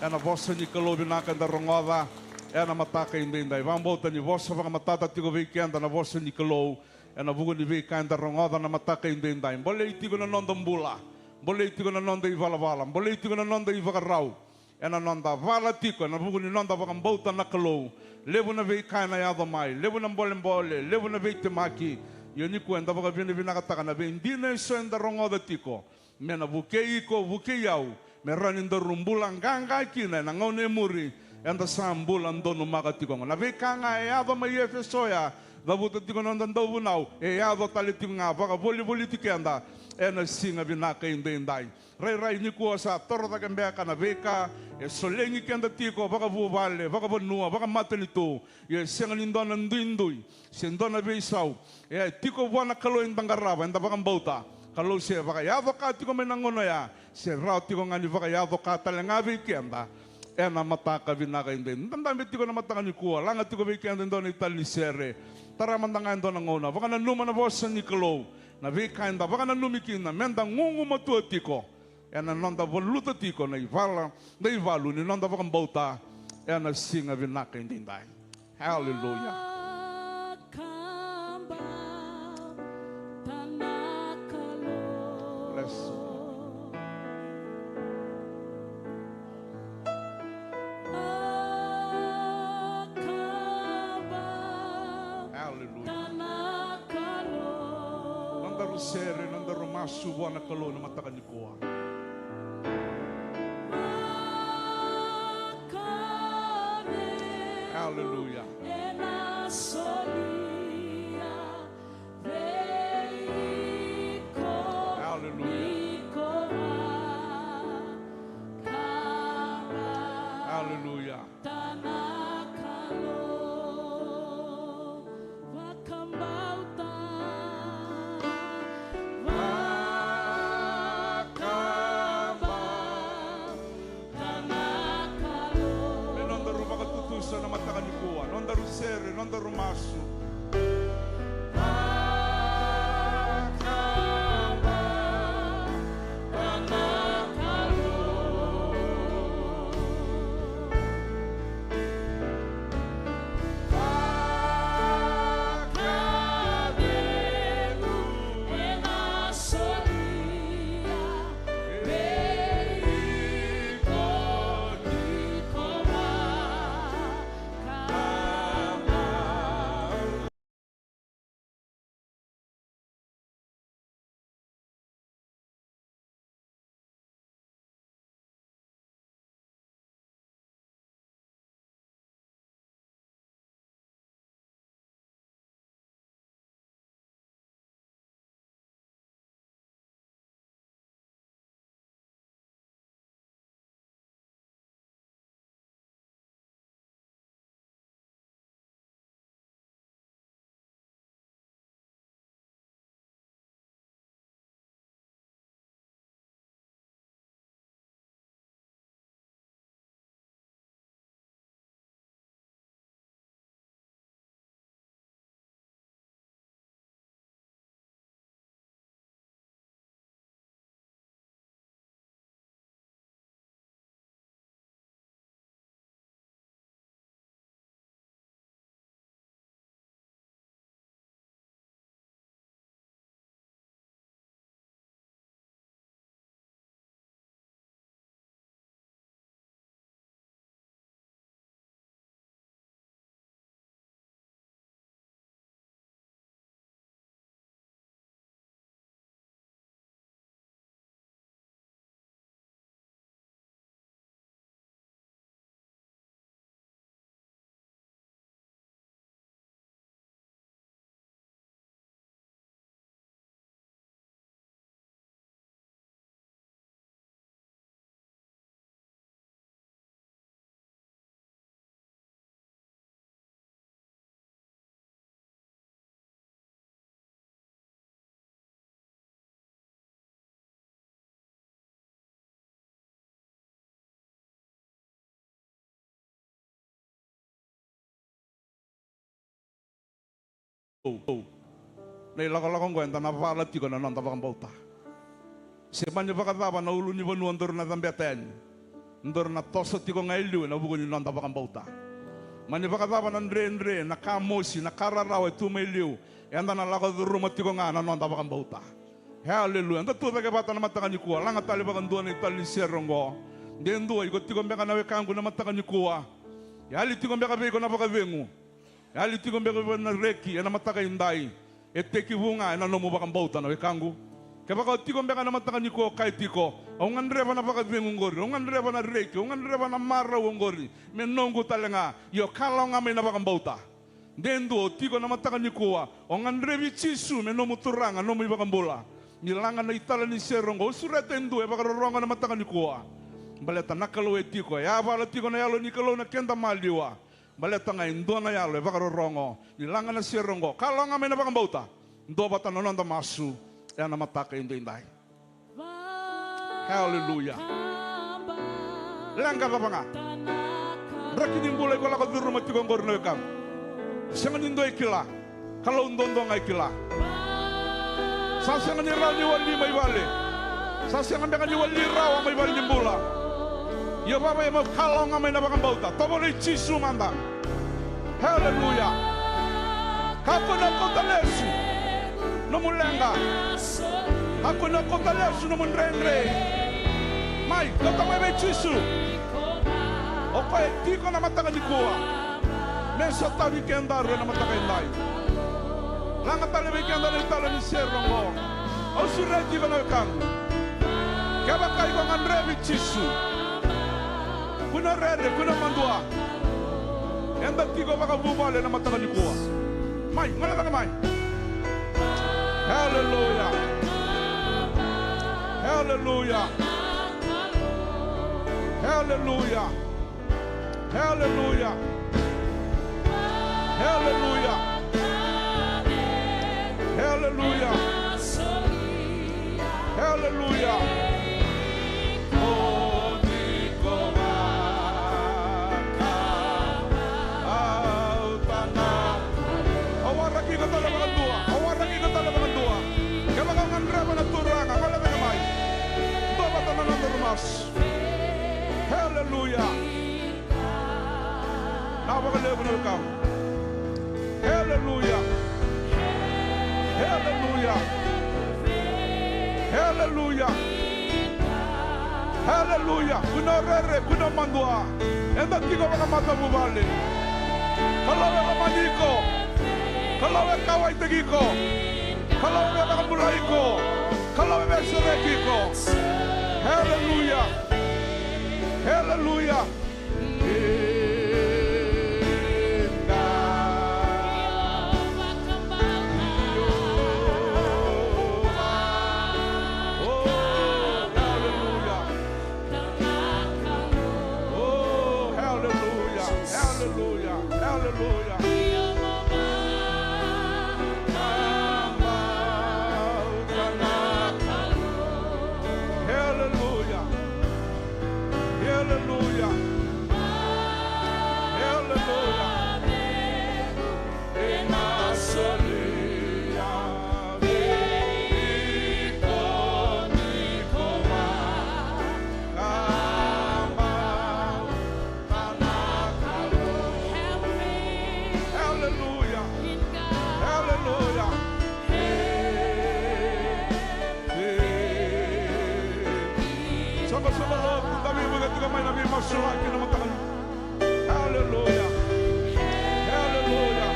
ena vosa ni Kalou vinaka eda rogoca ena mataka edaidai. Vakabauta ni vosa vakamatata tiko vei keda na vosa ni Kalou ena vuku ni veika eda rogoca na mataka edaidai. Bolei tiko na noda bula. Bolei tiko na noda ivalavala, bolei tiko na noda ivakarau, ena noda vala tiko ena vuku ni noda vakabauta na Kalou. Levu na veika ena yaco mai, levu na bolebole, levu na veitemaki. Ia nikua eda vakavinavinakataka na veidina eso eda rogoca tiko, me na vukei iko, vukei au, me rawa ni daru bula qaqa kina ena gauna e muri. Eda sa bula donumaka tiko oqo. Na veika ga e yaco mai Efeso ya, cavuta tiko na noda dauvunau, e yaco tale tiko ga, vakavolivoliti keda ena siga vinaka edaidai. Rairai nikua sa toro cake beka na veika e solegi keda tiko vakavuvale, vakavanua, vakamatanitu. Ia e sega ni dua na duidui se dua na veisau. E tiko vua na Kalou eda qarava, eda vakabauta. Kalou se vakayaco ka tiko mai na gauna oya, se rawa tiko ga ni vakayaco ka tale ga vei keda ena mataka vinaka edaidai. Da dabe tiko na mataka nikua, laga tiko vei keda e dua na itali ni sere. Tara mada ga e dua na gauna, vakananuma na vosa ni Kalou. Na veika eda vakananumi kina, meda gugumatua tiko ena noda valuta tiko na ivala, na ivalu ni noda vakabauta ena siga vinaka edaidai. Hallelujah. Bless you. Hallelujah. Nodaru sere, nodaru masu vua na Kalou na mataka nikua. Hallelujah. Hallelujah. Hallelujah. Me nodaru vakatutusa na mataka nikua, nodaru sere, nodaru masu. Na ilakolako oqo eda na vala tiko na noda vakabauta. Se mani vakacava na ulunivanua daru na cabeta yani, daru na toso tiko ga e liu ena vuku ni noda vakabauta. Mani vakacava na dredre, na ka mosi, na ka rarawa e tu mai liu, eda na lako curuma tiko ga na noda vakabauta. Haleluya. Eda tu cake vata na mataka nikua, laga tale vakadua na italanoa ni sere oqo. De dua, iko tiko beka na wekaqu na mataka nikua. Yali tiko beka vei iko na vakacegu. Yali tiko beka vei iko na reki ena mataka edai. E tekivu ga ena nomu vakabauta na wekaqu. Kevaka o tiko beka na mataka nikua o kaya tiko, au gadreva na vakacegu oqori, au gadreva na reki, au gadreva na marau oqori me noqu tale ga. Io, kalawa ga mai na vakabauta. De dua o tiko na mataka nikua, o gadrevi Jisu me nomu Turaga, nomu iVakabula. Ni laga na italanoa ni sere oqo, au sureta e dua e vakarorogo na mataka nikua. Baleta na Kalou e tiko, e yavala tiko na Yalo ni Kalou na keda maliwa. Baleta ga e dua na yalo e vakarorogo. Ni laga na sere oqo, kalawa ga mai na vakabauta. Dua vata na noda masu ena mataka edaidai. Haleluya. Leqa cava ga. Draki ni bula iko lako curuma tiko oqori na wekaqu. Sega ni dua e kila. Kalou duadua ga e kila. Sa sega ni rawa ni wali mai vale. Sa sega beka ni wali rawa mai vale ni bula. Io vava, ia mo kalawa ga mai na vakabauta. Tovolei Jisu mada. Haleluya. Kakua ni kauta lesu nomu leqa. Kakua ni kauta lesu nomu dredre. Mai, kauta mai vei Jisu. O koya e tiko na mataka nikua me sotavi kedaru ena mataka edai. Laga tale vei keda na italanoa ni sere oqo. Au sureti iko na wekaqu. Kevaka iko gadrevi Jisu, kua ni rere, kua ni madua. Eda tiko vakavuvale ena mataka nikua. Mai, gole cake mai. Haleluya. Haleluya. Haleluya. Haleluya. Haleluya. Haleluya. Haleluya. Au waraki iko tale vakadua. Au waraki iko tale vakadua. Kevaka o gadreva na Turaga, gole cake mai. Dua vata na nodaru masu. Haleluya. Na vakalevu na wekaqu. Haleluya. Haleluya. Haleluya. Haleluya. Kua ni rere, kua ni madua. Eda tiko vakamatavuvale. Kalou e lomani iko. Kalou e kauwaitaki iko. Kalou e vakabulai iko. Kalou e veisereki iko. Haleluya. Haleluya. Haleluya. Haleluya. Haleluya. Haleluya. Soqosoqo lotu, David, vuka tiko mai na veimasulaki na mataka. Haleluya. Haleluya.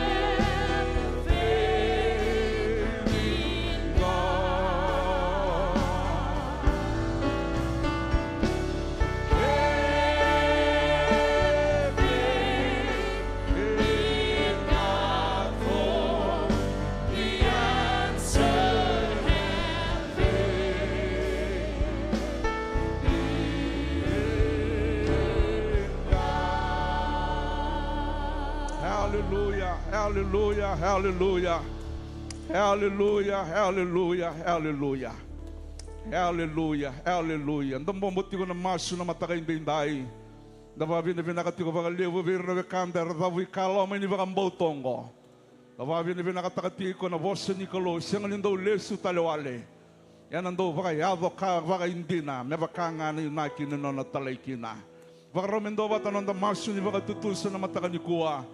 Haleluya, haleluya, haleluya. Haleluya, haleluya, haleluya. Haleluya, haleluya. Da bobo tiko na masu na mataka edaidai. Da vakavinavinaka tiko vakalevu vei ira na wekada era cavuikalawa mai ni vakabauta oqo. Au vakavinavinakataka tiko na vosa ni Kalou, sega ni dau lesu tale wale. Ena dau vakayaco ka vakaidina, me vaka ga na inaki ni nona talai kina. Vakarau me dua vata na noda masu ni vakatutusa na mataka nikua.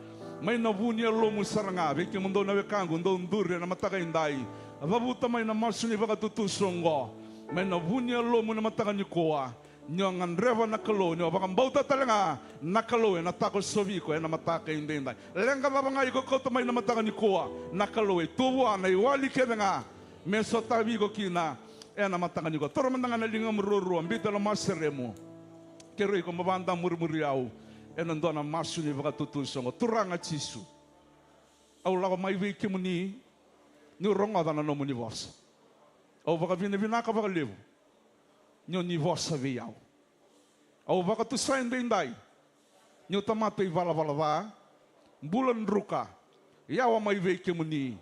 Mai na vu ni yalomu sara ga, vei kemudou na wekaqu dou duri ena mataka edai. Cavuta mai na masu ni vakatutusa oqo. Mai na vu ni yalomu na mataka nikua. Ni o gadreva na Kalou, ni o vakabauta tale ga na Kalou, ena takosovi iko ena mataka edaidai. Leqa cava ga iko kauta mai na mataka nikua, na Kalou e tu vua na iwali kece ga me sotavi iko kina ena mataka nikua. Toro mada ga na ligamu ruarua, biuta na maseremu. Kerei iko mo vakamurimuri au ena dua na masu ni vakatutusa oqo. Turaga Jisu, au lako mai vei kemuni niu rogoca na nomuni vosa. Au vakavinavinaka vakalevu ni o ni vosa vei au. Au vakatusa edaidai niu tamata ivalavala ca, bula druka, yawa mai vei kemuni.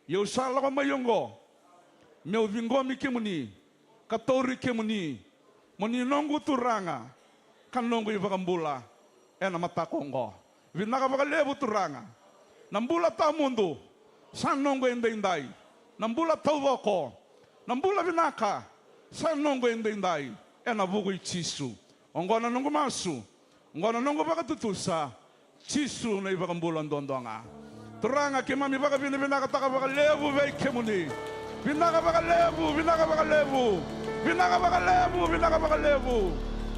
Ia au sa lako mai oqo meu ciqomi kemuni ka tauri kemuni mo ni noqu Turaga ka noqu iVakabula ena mataka oqo. Vinaka vakalevu Turaga. Na bula tawamudu sa noqu edaidai. Na bula taucoko, na bula vinaka sa noqu edaidai ena vuku i Jisu. Oqo na noqu masu, oqo na noqu vakatutusa, Jisu na iVakabula duadua ga. Turaga, keimami vakavinavinakataka vakalevu vei kemuni. Vinaka vakalevu, vinaka vakalevu, vinaka vakalevu, vinaka vakalevu.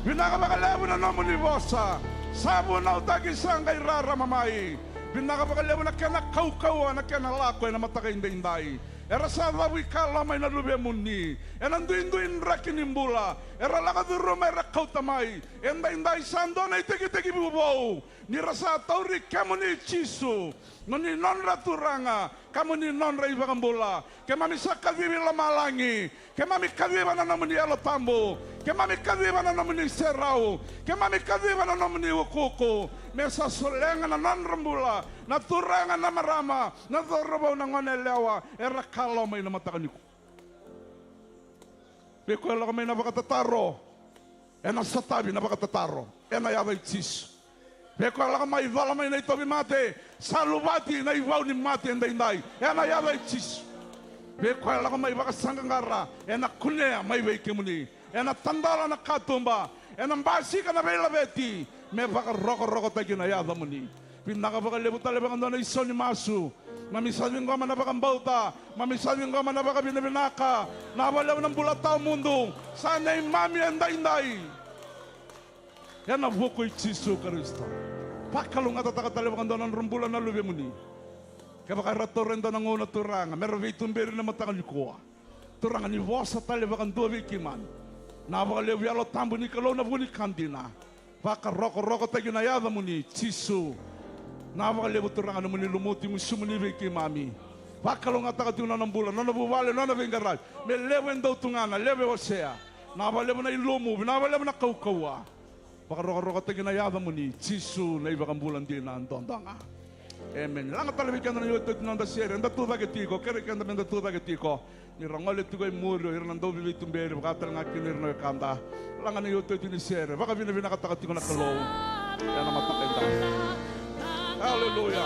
Vinaka vakalevu na nomuni vosa sa vunautaki, sa qai rarama mai. Vinaka vakalevu na kena kaukauwa, na kena lako ena mataka edaidai. Era sa cavuikalawa mai na luvemuni ena duidui draki ni bula. Era lako curuma, era kauta mai. Edaidai sa dua na itekitekivu vou ni ra sa tauri kemuni Jisu mo ni nodra Turaga ka mo ni nodra iVakabula. Keimami sa kacivi lomalagi. Keimami kaciva na nomuni Yalo Tabu. Keimami kaciva na nomuni serau. Keimami kaciva na nomuni ukuuku. Me sa solega na nodra bula na turaga, na marama, na cauravou, na goneyalewa era kalawa mai na mataka nikua. Vei koya lako mai na vakatataro, ena sotavi na vakatataro ena yaca i Jisu. Vei koya lako mai, cola mai na itauvimate, sa luvati na ivau ni mate edaidai ena yaca i Jisu. Vei koya lako mai vakasaqaqara, ena kunea mai vei kemuni. Ena tadola na katuba, ena basika na veilaveti me vakarokorokotaki na yacamuni. Vinaka vakalevu tale vakadua na isau ni masu. Mami sa ciqoma na vakabauta, mami sa ciqoma na vakavinavinaka. Vinaka vakalevu na bula tawamudu sa neimami edaidai ena vuku i Jisu Karisito. Vakalougatataka tale vakadua na nodra bula na luvemuni. Kevaka era taura e dua na gauna, Turaga, mera veituberi na mataka nikua. Turaga, ni vosa tale vakadua vei keimami. Vinaka vakalevu Yalo Tabu ni Kalou, na vu ni ka dina. Vakarokorokotaki na yacamuni Jisu. Vinaka vakalevu Turaga nomuni lumuti gusumuni vei keimami. Vakalougatataka tiko na nona bula, nona vuvale, nona veiqaravi. Me levu e dau tugana, levu e wasea. Vinaka vakalevu na ilumu, vinaka vakalevu na kaukauwa. Vakarokorokotaki na yacamuni Jisu na iVakabula dina duadua ga. Emeni. Laga tale vei keda na iotioti ni noda sere, eda tu cake tiko, kerei keda meda tu cake tiko. Ni ra gole tiko e muri o ira na dauveituberi, vaka tale ga kina o ira na wekada. Laga na iotioti ni sere, vakavinavinakataka tiko na Kalou ena mataka edai. Aleluya.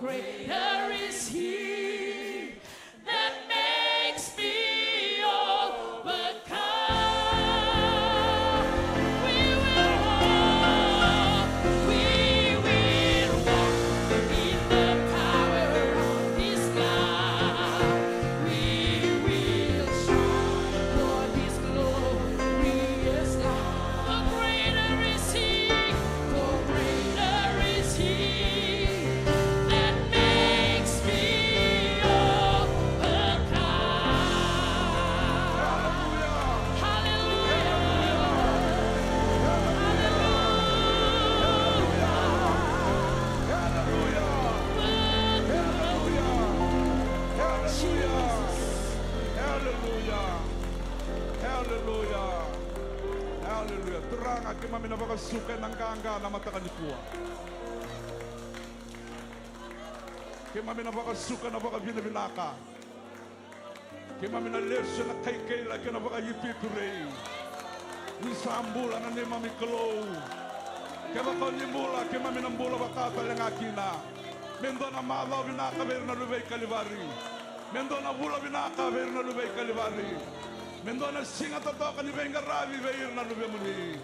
Greater is he that makes me overcome. We will walk, we will walk in the power of his love. We will shine for his glorious light. For greater is he, for greater is he that makes me overcome. Hallelujah. Hallelujah. Hallelujah. Hallelujah. Hallelujah. Hallelujah. Hallelujah. Turaga, keimami na vakasuka ena qaqa na mataka nikua. Keimami na vakasuka na vakavinavinaka. Keimami na lesu ena kaikaila kei na vakaipiipirei. Ni sa bula na neimami Kalou. Kevaka o ni bula, keimami na bula vaka tale ga kina. Me dua na macawa vinaka vei ira na luvei Kalivari. Me dua na vula vinaka vei ira na luvei Kalivari. Me dua na siga totoka ni veiqaravi vei ira na luvemuni.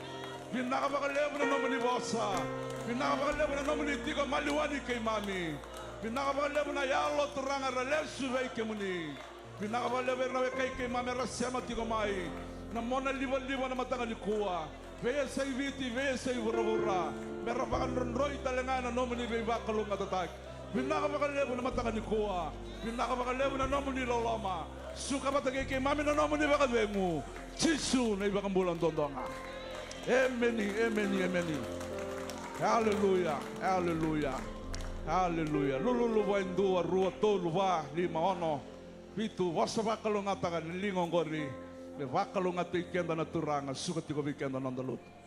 Vinaka vakalevu na nomuni vosa. Vinaka vakalevu na nomuni tiko maliwani keimami. Vinaka vakalevu na yalo, Turaga, era lesu vei kemuni. Vinaka vakalevu vei ira na wekai keimami era sema tiko mai na mona livaliva na mataka nikua. Veiyasai Viti, veiyasai vuravura, me ra vakadrodroi tale ga ena nomuni veivakalougatataki. Vinaka vakalevu na mataka nikua. Vinaka vakalevu na nomuni loloma. Suka vata kei keimami na nomuni vakacegu. Jisu na iVakabula duadua ga. Emeni, emeni, emeni. Aleluya, aleluya, aleluya. Lululu va, e dua, rua, tolu, va, lima, ono, vitu. Vosa vakalougatataka na liga oqori. Me vakalougatataki keda na Turaga. Suka tiko vei keda na noda lotu.